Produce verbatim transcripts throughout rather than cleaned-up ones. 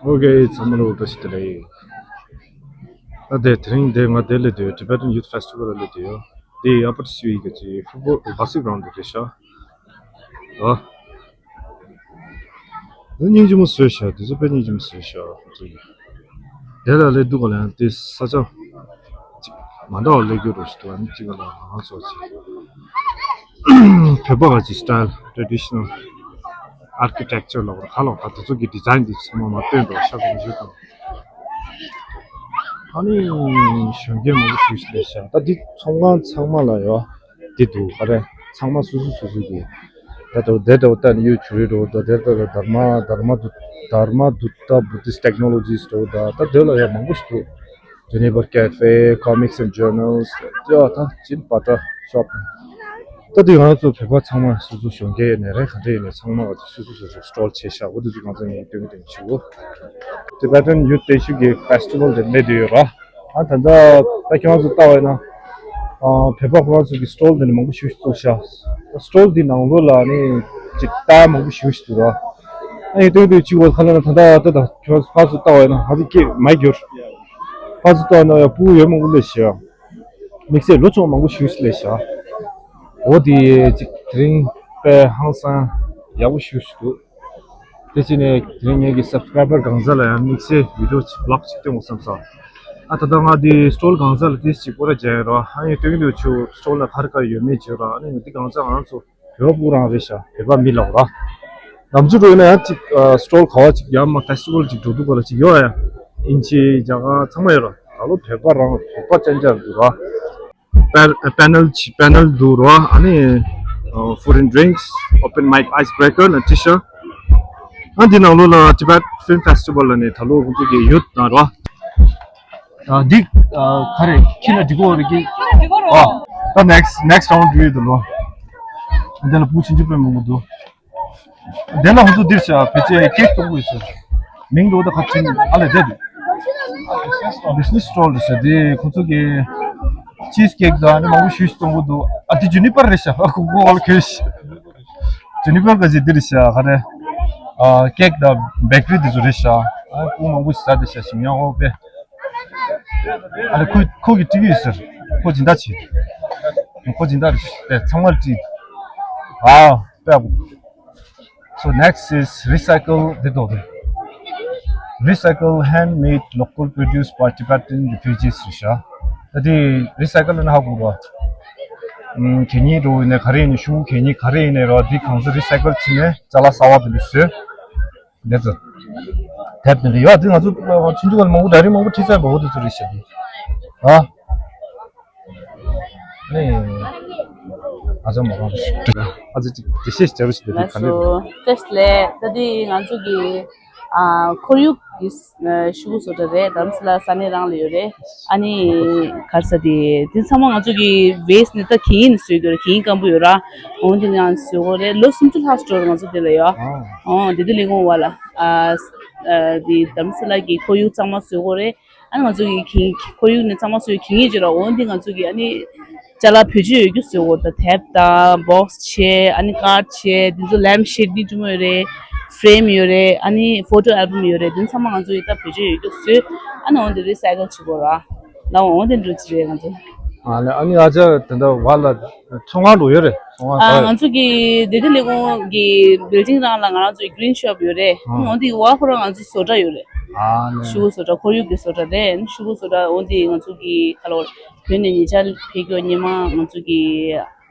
ཨོ་ཀེ། ཚང་མ་ལ་བཀྲ་ཤིས་བདེ་ལེགས། ད་དེ་དེ་རིང་དེ་ང་དེ་སླེབས་དུས། Tibetan Youth Festival ལ་སླེབས་དུས་ཡོད། དེ་ཡ་པར་སི་བི་གི་ཅིག་ཧྥུ་བོ་བྷ་སི་གྷ་རོན་ཌི་རེད་ཤག་ཨ། དེ་སྙིང་རྗེ་མོ་བཟོས་ཤག་དེ་ཚོ་དཔེ་སྙིང་རྗེ་མོ་བཟོས་ཤག་ཁོ་ཚོ་གི། དེ་ལ་སླེབས་དུས་ག་ལ་ཡང་དེ་ས་ཆ་ཅིག་མ་འདྲ་བ་སླེབས་རྒྱུ་རོ་ཞིག་འདུག་ཨ་ནི་གཅིག་ག་ལ་ང་ཚོ་ཅིག་བོད་པ་ག་ཅིག་སི་ཊའིལ། ཊེ་ཌི་ཤི་ནལ་ཨར་ཀི་ཊེག་ཅར་ལ་བར་ཁ་ལོག་ད་དེ་ཚོ་གི་ཌི་ཛའིན་འདི་ཚང་མ་མ་སྟོན་འགྲོ་ཤག་གི་མི་ཞུ་དང་། ཨ་ནི་གཞོན་སྐྱེས་མང་པོ་ཞིག་སླེབས་ཤག་ད་འདི་ཚོང་ཁང་ཚང་མ་ལ་ཡོད། འདི་འདུག་ག་རེ། ཚང་མ་སོ་སོ་སོ་སོ་གི། ད་ལྟ་དེ་ལྟ་བུ་ད་ནི་ཡོད་ཆུ་རེད་འགྲོ། ད་དེ་ལྟ་ལ་དྷརྨ་དྷརྨ་དུ་དྷརྨ་དུ་ཏ་བུ་དིསི་ཊེག་ནོ་ལོ་ཇིས་འགྲོ། ད་ད་དེ་ལ་ཡང་མང་པོ་ཞིག་འདུག་ཇེ་ནི་ཝར་ཀེ་ཕེ། Comics and Journals། ད་ད་ཅིན་པ་ཏྲ་ཤོབ། ད་དེ་ང་ཚོ་བོད་པ་ཚང་མ་སོ་སོ་གཞོན་སྐྱེས་ནས་རེད། ག་འདྲ་ཡིན་ནས་ཚང་མ་སོ་སོ་སོ་སོ་སི་ཊོལ་ཆེ་ཤག་འོ་དེ་ཚོ་ང་ཚོ་ངས་སྟོན་གི་སྟོན་གི་བྱེད་འོ། Tibetan Youth Teshuk གི་ཕེ་སི་ཊི་བལ་དེ་སླེབས་བསྡད་ཡོད་ར། ཨ་ད་ལྟ་ད་ཁྱེད་རང་ཚོ་ལྟ་བ་ཡིན་ན། ཨ་བོད་པ་ཁོ་རང་ཚོ་གི་སི་ཊོལ་དེ་ནི་མང་པོ་ཞིག་བཙུགས་ཤག་སི་ཊོལ་དེ་ནང་ལོགས་ལ་ནི་ཅིག་ལྟ་ཡ་མང་པོ་ཞིག་འདུག་ར། ཨ་ཡིན་སྟོན་དུས་གཅིག་པ་ག་ལ་ན་ད་ལྟ་ད་ད་ཁྱེད་རང་ཚོ་ཕར་ཚུར་ལྟ་བ་ཡིན་ན་ཧ་ཅང་སྐད་མ་འགྱུར། ཕར་ཚུར་ལྟ་བ་ན་ཡ་སྤུ་གུ་ཡོད་མང་པོ་སླེབས་ཤག་དམིགས་བསལ་ལོ་ཆུང་མང་པོ་ཞིག་སླེབས་ཤག་འོ་དེ་ཅིག་དེ་རིང་དཔེ་ཧང་སང་ཡག་པོ་ཞིག་འདུག་དེ་བྱས་ནས་དེ་རིང་ངེད་ཀྱི་སབ་སི་ཀ་རའི་བར་གང་ཟག་ལ་ཡང་དམིགས་བསལ་བི་ཌི་ཡོ་ཅིག་བི་ལོག་ཅིག་སྟོན་དགོས་བསམ་སོང་། ཨ་ད་ལྟ་ང་འདི་སི་ཊོལ་གང་ཟག་ལ་ཏོག་ཙམ་ཅིག་སྐོར་ར་རྒྱག་ཡིན་རོ། ཨ་ཡིན་སྟོན་གྱི་འདུག་ཆུ་སི་ཊོལ་ལ་ག་རེ་ག་རེ་ཡོད་མེད་བརྗོད་རོ། ཨ་ནི་འདི་གང་ཟག་ང་ཚོ་བོད་པ་སྤུ་གུ་རང་རེད་ཤག་བོད་པ་མི་ལ་འོ་ར། ནམ་རྒྱུན་འགྲོ་ཡིན་ན་ཡང་ཅིག་ཨ་སི་ཊོལ་ག་བ་ཅིག་ཡང་མ་ཕེ་སི་ཊི་བལ་ཅིག་འགྲོ་འདུག་ག་ལ་ཅིག་ཡོད་ཨ་ཡ། ཨིན་ཇི་རྒྱ་གར་ཚང་མ་ཡོད་ར། ད་ལོ་བོད་པ་རང་བོད་པ་ཅན་ཅན་འདུག་ར། པེ་པེ་ནལ་ཅིག་པེ་ནལ་འདུག་རོ། ཨ་ནི་ཨ་food and drinks, open mic, ice breaker ལ་ཅི་ཤ། ཨ་འདི་ནང་ལོགས་ལ་Tibet Film Festival ལ་ནི་ད་ལོ་ཁོང་ཚོ་གི་ཡོད་ན་རོ། ཨ་འདི་ཨ་ག་རེ་ཁྱི་ལ་འགྲིག་གོ་རེད་ཀྱི། ཨ་ད་next next round འགྲོ་ཡོད་དོ་ལོ། ཨ་འདི་ལ་བུ་ཆུང་ཆུང་པོ་མང་པོ་འདུག་དེ་ལ་ཁོང་ཚོ་འདིར་བྱ་བེད་སྤྱད་ཀེག་གཏོང་གི་ཡོད་ཟེར། མིང་འདོགས་ད་ཁ་ཅིག་ཨ་ལས་བསྡད་འདུག Business stall རེད་ཟེར། དེ་ཁོང་ཚོ་གི་ཅིས་ཀེག་དང་ཨ་ནི་མང་པོ་ཞུས་གཏོང་གི་འདུག་ཨ་དེ་ཇུ་ནི་པར་རེད་ཤག་ཨ་ཁོ་ཁོ་ཨ་ལ་ཁོས་ཇུ་ནི་པར་ག་ཅིག་འདི་རེད་ཤག་ག་རེ། ཨ་ཀེག་དང་བེ་ཀ་རི་དེ་ཚོ་རེད་ཤག་ཨ་ཁོ་མང་པོ་ཞིག་ཟ་བསྡད་ཤག་ཞིམ་ཡག་ཨོ་པེ། ཨ་ལས་ཁོ་ཁོ་གི་ཏི་བི་ཡོད་ཟེར། ཁོ་སྦྱིན་བདག་བྱེད། ཁོ་སྦྱིན་བདག་རེད་ཤག་དེ་ཚང་མ་ལ་ཏི་ཨ་པེ། So next is recycle འདི་དོ་དེ། Recycle handmade local produce by Tibetan refugees རེད་ཤག་ད་དེ་recycle ལ་ན་ཧ་གོ་རོ། ཨམ་གད་སྙིགས་འགྲོ་ཡིན་ནའི་ག་རེ་ཡིན་ནའི་ཤུ་གུ་གད་སྙིགས་ག་རེ་ཡིན་ནའི་རོ་འདི་གང་ཚོ་recycle བྱས་ནས་ཅ་ལག་གསར་བ་དེ་འདྲ་བཟོས། འདི་ཚོ་དེབ་དེ་འདྲ་ཡོད། འདི་ང་ཚོ་ཆུང་ཆུང་སྒང་ལ་མང་པོ་ཌའི་རི་མང་པོ་ཁྲིད་ཚར་བ་འོ་དེ་ཚོ་རེད་ཤག་འདི་ཨ། ནས་ཨ་ཅག་མ་རང་ཨ་ཅག་ཅིག་དེ་ཤེས་བྱ་རུ་ཞིག་དེ་ག་ལགས་སོ། ལྟས་ལས་ད་དེ་ང་ཚོ་གི་ཨ་ཁོར་ཡུག་གི་ཨ་ཤུ་གུ་བཟོ་གྲྭ་རེད། རྡ་རམ་ས་ལ་ས་གནས་རང་ལ་ཡོད་རེད། ཨ་ནི་ག་རེ་ཟེར་དེ་དེ་ཚང་མ་ང་ཚོ་གི་ཝེ་སི་ཊི་ནི་ད་གད་སྙིགས་ནས་བཟོས་ཀྱི་ཡོད་རེད། གད་སྙིགས་སྐམ་པོ་ཡོད་ར། འོ་དེ་ནས་ང་ཚོ་བཟོས་ཀྱི་ཡོད་རེད། ལོ་སུམ་ཅུ་ལྷག་འགྲོ་རེད་ང་ཚོ་དེ་ལ་ཡོད། ཨ་འོ་དེ་དུས་ལས་ཁུངས་བ་ལ་ཨ་དེ་རྡ་རམ་ས་ལ་གི་ཁོར་ཡུག་གཙང་མ་བཟོས་ཀྱི་ཡོད་རེད། ཨ་ནི་ང་ཚོ་གི་གད་ཁོར་ཡུག་ནི་གཙང་མ་བཟོས་གད་སྙིགས་བརྗེ་ར། འོ་འདི་ང་ཚོ་གི་ཨ་ནི་ཅ་ལག་བེད་སྤྱོད་ཡོད་རྒྱུ་བཟོས་འོ་ད་དེབ་དང་བོག་སི་བྱས། ཨ་ནི་ཀར་ཌི་བྱས། འདི་ཚོ་ལེམ་ཤེཌ་ནི་ཆུང་མོ་ཡོད་རེད། ཧྥི་རེམ་ཡོད་རེད། ཨ་ནི་ཕོ་ཊོ་ཨལ་བམ་ཡོད་རེད། འདི་ཚང་མ་ང་ཚོ་གི་ད་བེད་སྤྱོད་ཡོད་རྒྱུ་བཟོས། ཨ་ནི་འོ་འདི་རི་སའི་ཀལ་བྱེད་དགོས་ར། ལ་འོ་འདི་འགྲོ་ཅི་རེད་ང་ཚོ། ཨ་ལེ་ཨ་ནི་ཨ་ཅག་དེ་འདྲ་བ་ལ། ཚོང་ཁང་འགྲོ་ཡོད་རེད། ཚོང་ཁང་ཨ་ང་ཚོ་གི་བདེ་སྐྱིད་ལས་ཁུངས་ཀྱི་བིལ་ཌིང་རང་ལ་ང་རང་ཚོའི་གི་རིན་ཤོབ་ཡོད་རེད། ཨ་འོ་འདི་བ་ཁོ་རང་ང་ཚོའི་བཟོ་གྲྭ་ཡོད་རེད། ཨ་ནི་ཤུ་གུ་བཟོ་གྲྭ་ཁོར་ཡུག་གི་བཟོ་གྲྭ་རེད། ཤུ་གུ་བཟོ་གྲྭ་འོ་འདི་ང་ཚོ་གི་ཁ་ལོ་བོད་ནས་ཉེ་ཆར་ཕེབས་མཁན་སྔོན་མ་ང་ཚོ་གི་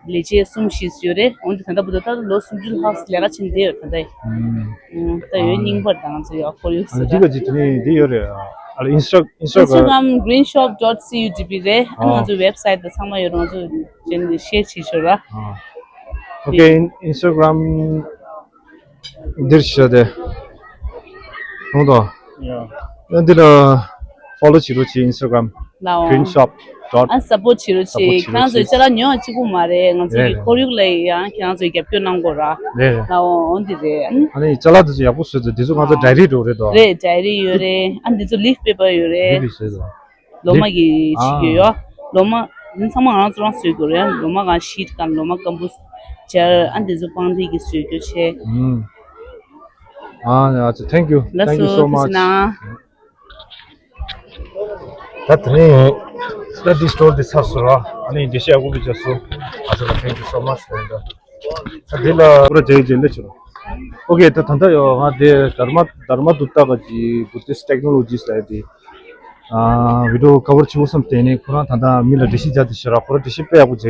ལས་བྱེད་གསུམ་བཞི་ཡོད་རེད། འོ་འདི་ད་ལྟ་བར་དུ་ད་ལོ་སུམ་ཅུ་ལྷག་ལས་ཀ་བྱེད་བསྡད་ཡོད་ད་ལྟ། ཨ་ད་ཡོད་རྙིང་པར་ད་ང་ཚོ་ཡོད་ཁོར་ཡུག་བཟོ་གྲྭ། འདི་ག་ཅིག་དེ་ནས་འདི་ཡོད་རེད། ཨ་ལ་ཨིན་སི་ཊ་ཨིན་སི་ཊ་ག་Instagram green shop dot C U D B རེད། ཨ་ནི་ང་ཚོའི་ཝེབ་སའིཊ་དང་ཚང་མ་ཡོད་རེད། ང་ཚོ་ཅན་ཤེར་བྱེད་ཆོག་ར། ཨོ་ཀེ། ཨིན་སི་ཊ་གྷ་རམ་འདིར་བཞག་སྟེ། ཧོང་ཏོ། ཡ། ཨ་འདི་ལ་ཕོ་ལོ་བྱེད་རོགས་གྱིས། ཨིན་སི་ཊ་གྷ་རམ་ལའོ། Green Shop dot ཨ་སབ་པོར་བྱེད་རོགས་གྱིས། ཁྱེད་རང་ཚོའི་ཅ་ལག་ཉོ་ཡ་གཅིག་པུ་མ་རེད། ང་ཚོའི་རེད་གི་རེད། ཁོར་ཡུག་ལ་ཡང་ཁྱེད་རང་ཚོས་རྒྱབ་སྐྱོར་གནང་དགོས་ར། རེད་རེད། ལའོ་འོ་འདི་རེད། ཨ་ནི་ཅ་ལག་འདི་ཚོ་ཡག་པོ་བཟོས་འདུག་འདི་ཚོ་ང་ཚོ་ཌའི་རི་འགྲོ་རེད་དོ། རེད་ཌའི་རི་ཡོད་རེད། ཨ་འདི་ཚོ་ལིཕ་པེ་པར་ཡོད་རེད། ལིཕ་པེ་པར་བཟོས་འདུག་ལོ་མ་གི་ཨ་ཅིག་ཡོད་ཡོ། ལོ་མ་འདི་ཚང་མ་ང་རང་ཚོ་རང་བཟོས་དགོས་རེད། ལོ་མ་གང་ཤིཊ་གང་ལོ་མ་སྐམ་པོ་སྦྱར། ཨ་འདི་ཚོ་པང་རིས་ཀྱི་བཟོས་རྒྱུ་བྱས། ཨུམ། ཨ་ནི་ཨ་ཙི། Thank you. Thank you so much. ད་དེ་ནས་ད་འདི་སི་ཊོལ་འདི་ཚར་སོང་ར། ཨ་ནི་འགྲེལ་བཤད་ཡག་པོ་བྱས་སོང་། ཨ་ཙི། Thank you so much. ད་འདི་ལ་པུ་ར་ཇེ་ཇེ་ལེ་ཆུ་ར། ཨོ་ཀེ། ད་ད་ལྟ་ཡོད་ང་དེ་དྷརྨ་དྷརྨ་དུ་ཏ་ག་གི་བུ་དིསི་ཊེག་ནོ་ལོ་ཇི་ཟེར་དེ། ཨ་བི་ཌི་ཡོ་ཀ་བར་བྱེད་དགོས་བསམ་དེ་ནས་ཁོ་རང་ད་ལྟ་མི་ལ་འགྲེལ་བཤད་རྒྱག་དེ་ཤི་ར། ཁོ་རང་འགྲེལ་བཤད་དཔེ་ཡག་པོ་བྱས་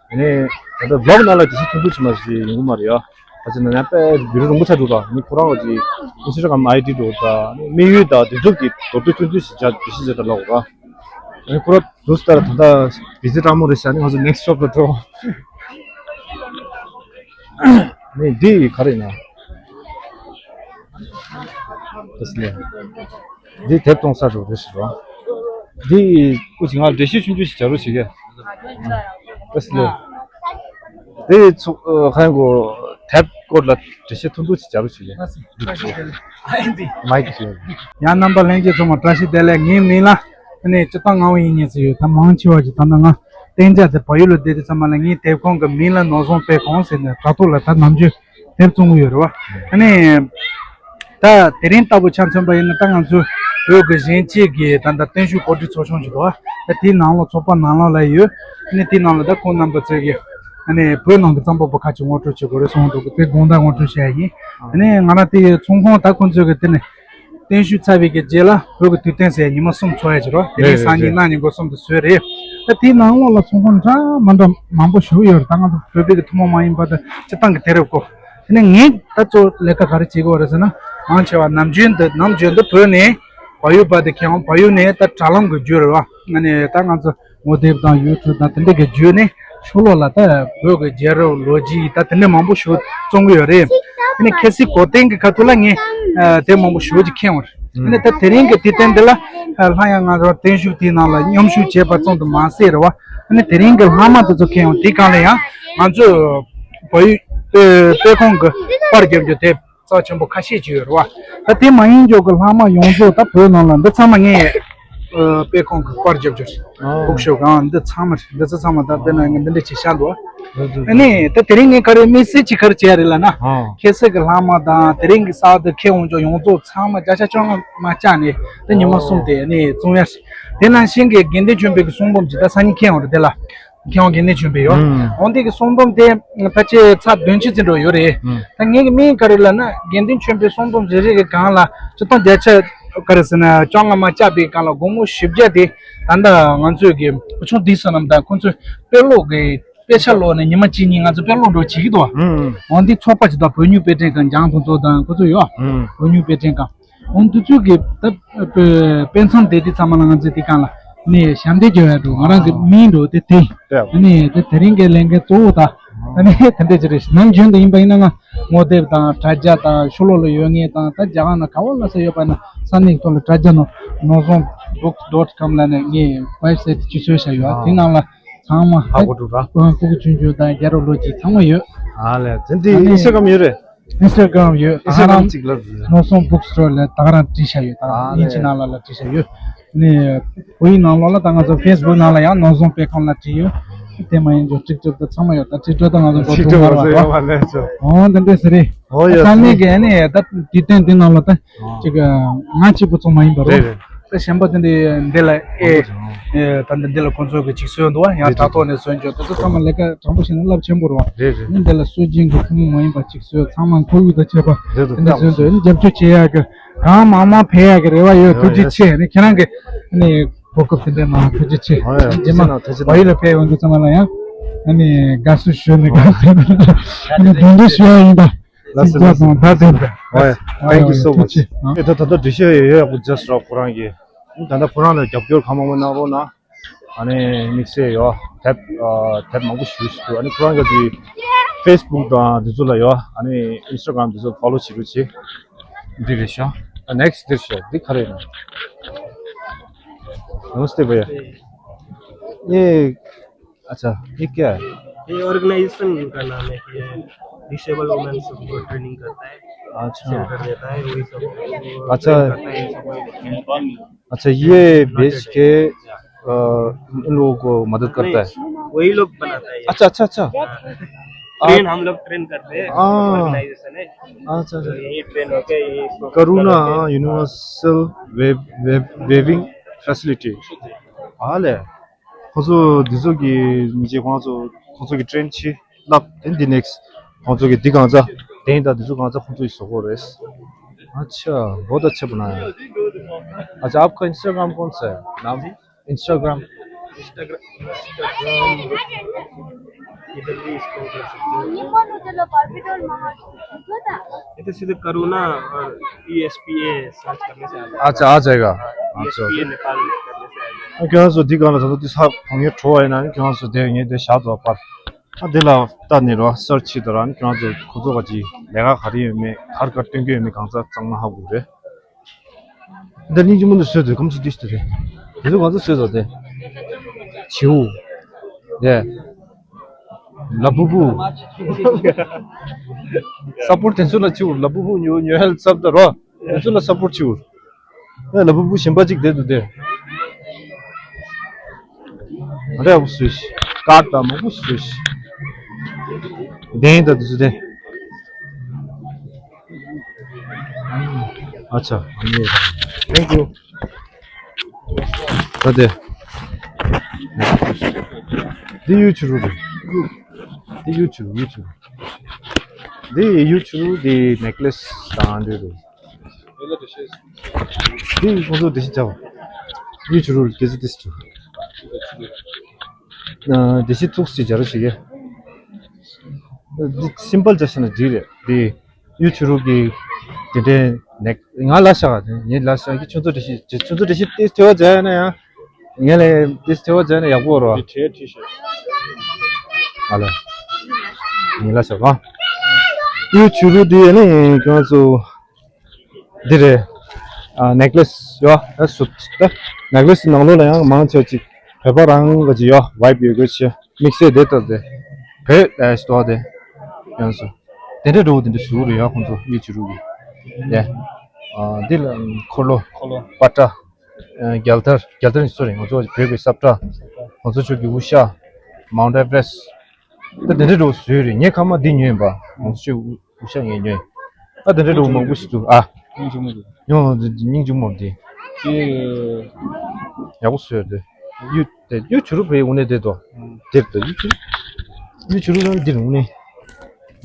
ཀྱི། དེ་ནས་ད་ལྟ་བི་ལོག་ནང་ལ་འགྲེལ་བཤད་ཐུང་ཐུང་ཅིག་མ་ཞིག་ཡོང་གི་མ་རེད་ཡ། ད་ཅི་ན་ཡང་དཔེ་བི་ཌི་ཡོ་རིང་པོ་ཆགས་འདུག་ད་ནི་ཁོ་རང་གི་ཨིན་སི་ཊ་གྷ་རམ་ཨའི་ཌི་འགྲོ་ད་ནི་དམིགས་ཡུལ་དང་དེ་ཚོ་གི་མདོར་བསྡུས་ཐུང་ཐུང་ཞིག་བྱ་འགྲེལ་བཤད་བྱེད་ད་ལབ་ར། ཨ་ནི་ཁོ་རང་དུས་ལྟར་ད་ལྟ་བི་ཛི་སྤྲང་མོ་རེད་ཤག་ཨ་ནི་ང་ཚོ་ནེག་སི་ཊི་སི་ཊོབ་ལ་འགྲོ། ནི་འདི་ག་རེ་ཡིན་ན། ད་སི་ལེ། འདི་དེབ་གཏོང་ས་རུ་རེད་ཟེར་རོ། འདི་ཀུ་ཅི་ང་འགྲེལ་བཤད་ཆུང་ཆུང་ཞིག་བྱ་རོགས་བྱེད་གི། ད་སི་ལེ། འདི་ཚུ་ཁ་ཡང་གོ་དེབ་སྐོར་ལ་འགྲེལ་བཤད་ཐུང་ཐུང་ཞིག་བྱ་རོགས་བྱེད་གི། མའི་ཀི་ཞིག་ཡང་རྣམ་པ་ལྷན་རྒྱས་ཚང་མ་བཀྲ་ཤིས་བདེ་ལེགས། ངའི་མིང་ལ་ཨ་ནི་སྤྱིར་བཏང་ངག་དབང་དབྱིག་གཉེན་ཟེར་ཡོད། ད་མང་ཆེ་བ་ཞིག་ད་ལྟ་ང་གཏན་འཇགས་དེ་བལ་ཡུལ་ལ་བསྡད་དུས་ཙམ་པ་ལ་ངའི་དེབ་ཁང་གི་མིང་ལ་ནོར་བཟང་དཔེ་ཁང་ཟེར་ནས་དྲ་ཐོག་ལ་ད་ནམ་རྒྱུན་དེབ་བཙོང་གི་ཡོད་རེད་བ། ཨ་ནི་ད་དེ་རིང་ལྟ་བུ་ཆ་མཚོན་པ་ཡིན་ན་ད་ང་ཚོའི་བོད་ཀྱི་གཞོན་སྐྱེས་ཀྱི་ད་ལྟ་བརྟན་བཞུགས་གོ་སྒྲིག་ཚོགས་ཆུང་ཞིག་འདུག་བ། ད་དེའི་ནང་ལ་ཚོགས་པ་ནང་ལོགས་ལ་ཡོད། ཨ་ནི་དེའི་ནང་ལ་ད་ཁོང་རྣམ་པ་ཚོས་ཀྱི་ཨ་ནི་བོད་ནང་གི་རྩོམ་པ་པོ་ཁ་ཅིག་ངོ་སྤྲོད་བྱེད་དགོས་རེད་གསུངས་འདུག་དེ་དགོངས་དག་ངོ་སྤྲོད་བྱས་ཡིན། ཨ་ནི་ང་རང་དེའི་ཚོང་ཁང་ད་ཁོང་ཚོས་ཀྱི་དེ་ནས་བརྟན་བཞུགས་ཚར་བའི་གི་རྗེས་ལ་བོད་ཀྱི་དུས་སྟོན་ཟེར་ཉི་མ་གསུམ་འཚོགས་ཡ་ཅིག་རོ། དེ་རིང་སང་ཉིན་གནངས་ཉིན་འགོ་གསུམ་དུ་བཟོས་རེད། ད་དེའི་ནང་ལོགས་ལ་ཚོང་ཁང་འདྲ་མ་འདྲ་མང་པོ་ཞིག་ཡོད་རེད། ད་ང་ཚོ་བོད་པའི་གི་ཐུན་མོང་མ་ཡིན་པ་དང་སྤྱིར་བཏང་གི་དུས་རབས་གོ། དེ་ནས་ངས་ད་གཙོ་ལས་ཀ་ག་རེ་བྱེད་དགོས་རེད་ཟེར་ན། མང་ཆེ་བ་ནམ་རྒྱུན་དུ་ནམ་རྒྱུན་དུ་བོད་ནས་བལ་ཡུལ་བར་དུ་ཁྱེར་འོང་། བལ་ཡུལ་ནས་ད་དྲ་ལམ་གི་བརྒྱུད་རེད་བ། ཨ་ནི་ད་ང་ཚོ་ངོ་དེབ་དང་ཡུ་ཊུབ་དང་དེ་འདྲ་གི་བརྒྱུད་ནས་ཕྱི་ལོགས་ལ་ད་བོད་ཀྱི་རྒྱལ་རབས་ལོ་རྒྱུས་ད་དེ་འདྲ་མང་པོ་ཞིག་བཙོང་གི་ཡོད་རེད། ཨ་ནི་གལ་སྲིད་གོ་སྟོན་གྱི་ཁ་ཐུག་ལ་ངས་ཨ་དེབ་མང་པོ་ཞེ་པོ་ཅིག་ཁྱེར་ཡོང་རེད། ཨ་ནི་ད་དེ་རིང་གི་དུས་སྟོན་འདི་ལ་ཨ་སླར་ཡང་ང་ཚོ་བརྟན་བཞུགས་དེའི་ནང་ལ་མཉམ་ཞུགས་བྱས་པ་ཙམ་དུ་མ་ཟད་རེད་བ། ཨ་ནི་དེ་རིང་གི་ལྷག་མ་དེ་ཚོ་ཁྱེར་ཡོང་། དེའི་སྒང་ལ་ཡང་ང་ཚོས་བལ་ཡུལ་དཔེ་དཔེ་ཁང་གི་པར་རྒྱབ་རྒྱུ་དེབ་རྩ་ཆེན་པོ་ཁ་ཤས་ཅིག་ཡོད་རེད་བ། ད་དེ་མ་ཡིན་རྒྱུ་གི་ལྷག་མ་ཡོངས་རྫོགས་ད་བོད་ནང་ལ་འདི་ཚང་མ་ངས་ཨ་དཔེ་ཁང་གི་པར་རྒྱབ་རྒྱུ་རེད། ཨོ། ལྐོག་ཤོ་གང་འདི་ཚང་མ་རེད། འདི་ཚོ་ཚང་མ་ད་དཔེར་ན་ངས་འདི་འདྲ་ཅིག་བཞག་འདུག་བ། ཨ་ནི་ད་དེ་རིང་ངས་ག་རེ་དམིགས་བསལ་གྱིས་ག་རེ་བྱས་རེད་ལབ་ན། ཨོ། ཁ་སང་གི་ལྷག་མ་དང་དེ་རིང་གི་གསར་དུ་ཁྱེར་འོང་རྒྱུ་ཡོངས་རྫོགས་ཚང་མ་བརྒྱ་ཆ་བཅོ་ལྔ་མ་བཅག་ནས་ད་ཉི་མ་གསུམ་དེ་ཨ་ནི་བཙོང་ཡ་རེད། དེ་ནང་བཞིན་གྱི་དགེ་འདུན་ཆོས་འཕེལ་གྱི་གསུང་འབུམ་ཅིག་ད་སང་ཉིན་ཁྱེར་ཡོང་རེད། དེ་ལ་ཁྱེར་ཡོང་། དགེ་འདུན་ཆོས་འཕེལ་ཡོད། ཨང་། འོན་ཏེ་གི་གསུང་འབུམ་དེ་ཕལ་ཆེར་ཚར་བདུན་ཅུ་ཙམ་འགྲོ་ཡོད་རེད། ཨང་། ད་ངེད་ཀྱི་དམིགས་ག་རེ་ལབ་ན་དགེ་འདུན་ཆོས་འཕེལ་གསུང་འབུམ་རེ་རེ་གི་སྒང་ལ་སྤྱིར་བཏང་བརྒྱ་ཆ་ག་རེ་ཟེར་ན་བཅོ་ལྔ་མ་བཅག་པའི་སྒང་ལ་སྒོར་མོ་བཞི་བརྒྱ་དེ་ད་ལྟ་ང་ཚོས་ཀྱི་བུ་ཆུང་འདི་བསོད་ནམས་དང་ཁོ་ཚོས་དཔེ་ཀློག་གི་དཔེ་ཆ་ཀློག་ནས་ཉི་མ་གཅིག་གཉིས་ང་ཚོ་དཔེ་ཀློག་འགྲོ་བྱེད་ཀྱི་འདུག་བ། ཨང་། འོན་ཏེ་ཚོགས་པ་ཅིག་དང་བོད་མིའི་དཔེ་སྐྲུན་ཁང་འཇང་ཕུན་ཚོགས་དང་ཁོ་ཚོ་ཡོད། ཨང་། བོད་མིའི་དཔེ་སྐྲུན་ཁང་། འོན་ཏེ་ཚོས་ཀྱི་ད་དཔེ་མཚོན་དེ་དེ་ཚང་མ་ལ་ང་ཚོས་དེ་སྒང་ལ་ནས་ཞབས་འདེགས་རྒྱག་ཡ་འགྲོ། ང་རང་གི་ཨང་། མིང་འགྲོ་དེ་དེ། དེ་ནས་དེ་དེ་རིང་གི་ལས་འགན་གཙོ་བོ་ད་ཨང་། ཨ་ནི་དེ་འདྲ་ཅིག་རེད། ནམ་རྒྱུན་དུ་ཡིན་པ་ཡིན་ན་ང་ངོ་དེབ་དང་དྲ་རྒྱ་དང་ཕྱི་ལོགས་ལ་ཡོད་ངེས་དང་ད་རྒྱ་གར་ནང་ག་བ་ལ་ས་ཡོད་པ་ན་ས་གནས་ཐོག་ལ་དྲ་རྒྱ་ནང་ནོར་བཟང་བུག་སི་ཌོཊ་ཀོམ་ལ་ནས་ངས་ཝེབ་སའིཊ་ཅིག་བཟོས་བཞག་ཡོད། ཨ། དེ་ནང་ལ་ཚང་མ་ཧ་གོ་འགྲོ་ར། ཀོང་ཀོང་ཆུང་ཆུང་དང་རྒྱལ་རབས་ལོ་རྒྱུས་ཚང་མ་ཡོད། ཨ་ལས། དེ་འདི་ཨ་ནི་ཨིན་སི་ཊ་གྷ་རམ་ཡོད་རེད། ཨིན་སི་ཊ་གྷ་རམ་ཡོད། ད་ཨིན་སི་ཊ་གྷ་རམ་ཧ་ལམ་ཅིག་ལབ་ཡོད། ནོར་བཟང་བུག་སི་ཊོར་ལ་ད་ག་རང་བྲིས་བཞག་ཡོད། ད་ཨ་དབྱིན་ཇི་ལས། ནང་ལ་ལ་བྲིས་བཞག་ཡོད། ནི་བོད་ཡིག་ནང་ལོགས་ལ་ད་ང་ཚོ་ཕེ་སི་བུག་ནང་ལ་ཡང་ནོར་བཟང་དཔེ་ཁང་ལ་བྲིས་ཡོད། དེ་མ་ཡིན་རྒྱུ་ཀྲིག་ཀྲིག་ད་ཚང་མ་ཡོད། ད་ཁྲིད་སྤྲོད་ད་ང་ཚོ་འགོ་ཚུགས་མ་རེད་བ། ཨོ་འདི་འདྲ་ཟེར་རེད། ཨོ་ཡ། ད་ནི་གི་ཨ་ནི་ད་དུས་སྟོན་འདི་ནང་ལ་ད། ཨོ། ཅིག་ང་གཅིག་པུ་ཚོ་མ་ཡིན་པ་རེད། རེད་རེད། ད་གཞན་པ་དེ་འདྲའི་འདི་ལ་ཨེ། ཨོ། ཨེ་ད་འདི་འདི་ལ་ཁོང་ཚོ་གི་ཅིག་བཟོས་འདུག་བ། ཡང་རེད་དྲ་ཐོག་ནས་བཟོས་འཇོག་དེ་ཚོ་ཚང་མ་ལས་ཀ་དྲང་པོ་བྱས་ན་རླབས་ཆེན་པོ་རེད་བ། རེད་རེད། ཨ་ནི་འདི་ལ་སྲོལ་རྒྱུན་གྱི་ཐུན་མོང་མ་ཡིན་པ་ཅིག་བཟོས། ཚང་མ་མཁོ་དབུས་དང་བཅས་པ་རེད་དེ་འདྲ་བཟོས་འདུག་ཨ་ནི་རྒྱབ་སྐྱོར་བྱེད་ཡག་གི་གང་མང་མང་ཕེབས་ཡག་གི་རེ་བ་ཡོད། ཐུགས་རྗེ་ཆེ། ཨ་ནི་ཁྱེད་རང་གི་ཨ་ནི་གོ་སྐབས་དེ་འདྲ་གནང་ཐུགས་རྗེ་ཆེ། ཨོ་ཡ། རྗེས་མ་ཐུགས་རྗེ་གནང་། བལ་ཡུལ་ལ་ཕེབས་ཡོང་དུས་ཚང་མ་ལ་ཡང་ཨ་ནི་དགའ་བསུ་ཞུ་ནས་དགའ་བསུ་ཨ་ནི་གདན་འདྲེན་ཞུ་ཡ་ཡིན་ད། ལགས་སོ། ལགས་སོ། ད་དེ་འདྲ། ཨོ་ཡ། Thank you so much. ཨེ་ད་ད་ལྟ་འགྲེལ་བཤད་ཡོད་ཡག་པོ་བྱས་སོང་ར། ཁོ་རང་གིས་ད་ལྟ་ཁོ་རང་ལ་རྒྱབ་སྐྱོར་གང་མང་པོ་གནང་རོགས་གནང་། ཨ་ནི་དམིགས་བསལ་ཡོད་དེབ་ཨ་དེབ་མང་པོ་ཞུ་ཞུ་འདུག་ཨ་ནི་ཁོ་རང་གི་ཕེ་སི་བུག་དང་འདི་ཚོ་ལ་ཡོད། ཨ་ནི་ཨིན་སི་ཊ་གྷ་རམ་འདི་ཚོ་ཕོ་ལོ་བྱེད་རོགས་བྱེད། འདི་རེད་ཤག་ཨ་ནེག་སི་ཊི་འདིར་ཤག་འདི་ག་རེ་ཡིན་ན། नमस्ते भैया। ये अच्छा, ये क्या है? ये ऑर्गेनाइजेशन का नाम है कि डिसेबल वुमेन सबको ट्रेनिंग करता है, अच्छा। सेंटर देता है, वही सब अच्छा। ट्रेन करता है, इन सबको। अच्छा, ये बेच के, अ, इन लोगों को मदद करता है? नहीं, वही लोग बनाता है ये। अच्छा, अच्छा, अच्छा। हाँ। ट्रेन हम लोग ट्रेन करते हैं, हाँ। ऑर्गेनाइजेशन है। अच्छा, अच्छा। तो यही ट्रेन होके यही प्रोग्राम करुणा करते हैं। Universal wave, wave, waving facility. ཨ་ལས། ཁོང་ཚོ་འདི་ཚོ་གི་མི་རྗེ་ཁོང་ཚོ་ཁོང་ཚོ་གི་ཊེན་ཆི་ལབ་དེ་འདི་ནེགསི་ཁོང་ཚོ་གི་འདི་གང་ཚ་དེ་ཡིན་ད། འདི་ཚོ་གང་ཚ་ཁོང་ཚོ་ཡི་བཟོ་གོ་རེད། अच्छा, बहुत अच्छा बनाया है। अच्छा, आपका इंस्टाग्राम कौन सा है? नाम? इंस्टाग्राम। इंस्टाग्राम। इंस्टाग्राम। इधर भी इसको कर सकते हो। ये तो सीधे करुणा और E S P A search करने से आ जाएगा। अच्छा, आ जाएगा। हाँ, अच्छा, ईएसपीए नेपाल करने से आ जाएगा। ཁྱོད་ཚོ་འདི་གང་ལ་ད་དུང་འདི་ས་ཕང་ཡོད་འཕྲོ་བ་ཡིན་ན་ཁྱོད་ཚོ་དེ་ངས་དེ་བཞག་འདུག་པར། ཨ་དེ་ལ་ལྟ་ནས་རོ་སར་ཆི་དོ་ར་ནི་ཁྱོད་ཚོ་ཁོ་ཚོ་ག་ཅི་ལས་ཀ་ག་རེ་ཡོད་མེད་གར་གར་སྟོན་གྱི་ཡོད་མེད་གང་ཚ་གཙང་མ་ཧ་གོ་རེད། འདི་སྙིང་རྗེ་མོ་འདི་བཟོས་དུས་ཀམ་ཅི་འདི་ཞིག་ཏུ་རེད། དེ་ཚོ་གང་ཚ་བཟོས་ཚོ་དེ། བྱིའུ། དེ། ལ་ཕུ་ཕུ། ས་པོར་དེ་ཚོ་ལ་བྱིའུ་ལ་ཕུ་ཕུ་ཉོ་ཉོ་ཧལ་ཚབ་ད་རོ། དེ་ཚོ་ལ་ས་པོར་བྱིའུ། ཨེ་ལ་ཕུ་ཕུ་གཞན་པ་གཅིག་བསྡད་འདུག་སྟེ། ང་འདྲ་ཡག་པོ་བཟོས་ཤིག་ཀར་དང་མང་པོ་བཟོས་ཤིག་བདེན་དང་དུ་བཟོས་ཏེ། ཨ་ཆ། Thank you. ད་དེ། འདི་ཡུ་ཆུ་རུ་རེད། འདི་ཡུ་ཆུ་རུ་ཡུ་ཆུ་རུ། འདི་ཡུ་ཆུ་རུ་འདི་ནེག་ལེ་སི་དང་འདི་རེད། འདི་ཁོང་ཚོ་འདི་ཞིག་བྱ་བ། ཡུ་ཆུ་རུ་ལ་དེ་ཚོ་དེ་ཚོ་བྱ། ཨ་དེ་ཞིག་ཐུགས་སུ་སྦྱར་ཞིག་གི། འདི་སིམ་པལ་བྱ་ཤེས་ན་འགྲིག་རེད། འདི་ཡུ་ཆུ་རུ་གི་དེ་འདྲའི་ནེག་ང་ལ་ཤག་ངས་ལ་ཤག་གི་ཆུ་ཚོད་འདི་ཞིག་ཆུ་ཚོད་འདི་ཞིག་ཏིས་ཐེ་བ་བྱ་ཡ་ན་ཡང་། ངས་ལས་ཏིས་ཐེ་བ་བྱ་ན་ཡག་པོ་རོ། ཨ་ལ། ངས་ལ་ཤག་ག་ཡུ་ཆུ་རུ་འདི་ཡ་ནི་ཁྱོད་ཚོ། འདི་རེད། ཨ་ནེག་ལེ་སི་ཡོད་ཨ་སུ་ད། ནེག་ལེ་སི་ནང་ལོགས་ལ་ཡང་མང་ཆེ་ཅིག་བོད་པ་རང་གི་ཅིག་ཡོད་ཝའི་བི་ཡོད་དགོས་ཆེ་དམིགས་བསལ་དེ་ལྟར་དེ། བོད་ཨེ་སྟོ་དེ། ཡང་སུ། དེ་འདྲ་འགྲོ་དེ་འདྲ་ཟུག་རེད་ཡོད་ཁོང་ཚོ་ཡུ་ཆུ་རུ་གི། ཡ། ཨ་འདི་ལ་འཁོར་ལོ། འཁོར་ལོ། པ་ཏྲ། ཨ་རྒྱལ་དར་རྒྱལ་དར་ནི་སུ་རེད་ང་ཚོ་བོད་པའི་སབ་ཏྲ། ང་ཚོ་ཆོས་ཀྱི་དབུ་ཞྭ། མའུན་ཨེ་ཝ་རེ་སི་ཊི། ད་དེ་འདྲ་འགྲོ་ཟུག་རེད་ངས་ཁ་མ་འདི་ཉོས་པ་ང་ཚོ་ཆོས་དབུ་ཞྭ་ངས་ཉོས། ད་དེ་འདྲ་འགྲོ་མང་པོ་ཞིག་འདུག་ཨ། སྙིང་རྗེ་མོ་འདུག་ཡོང་སྙིང་རྗེ་མོ་འདི། ཅེ། ཡག་པོ་བཟོས་འདུག་གཡུ་དེ་གཡུ་བྱུ་རུ་བའི་དངོས་གནས་དེ་དོ། དེར་དོ་གཡུ་བྱུ་རུ། གཡུ་བྱུ་རུ་ཡང་འདིར་དངོས་གནས།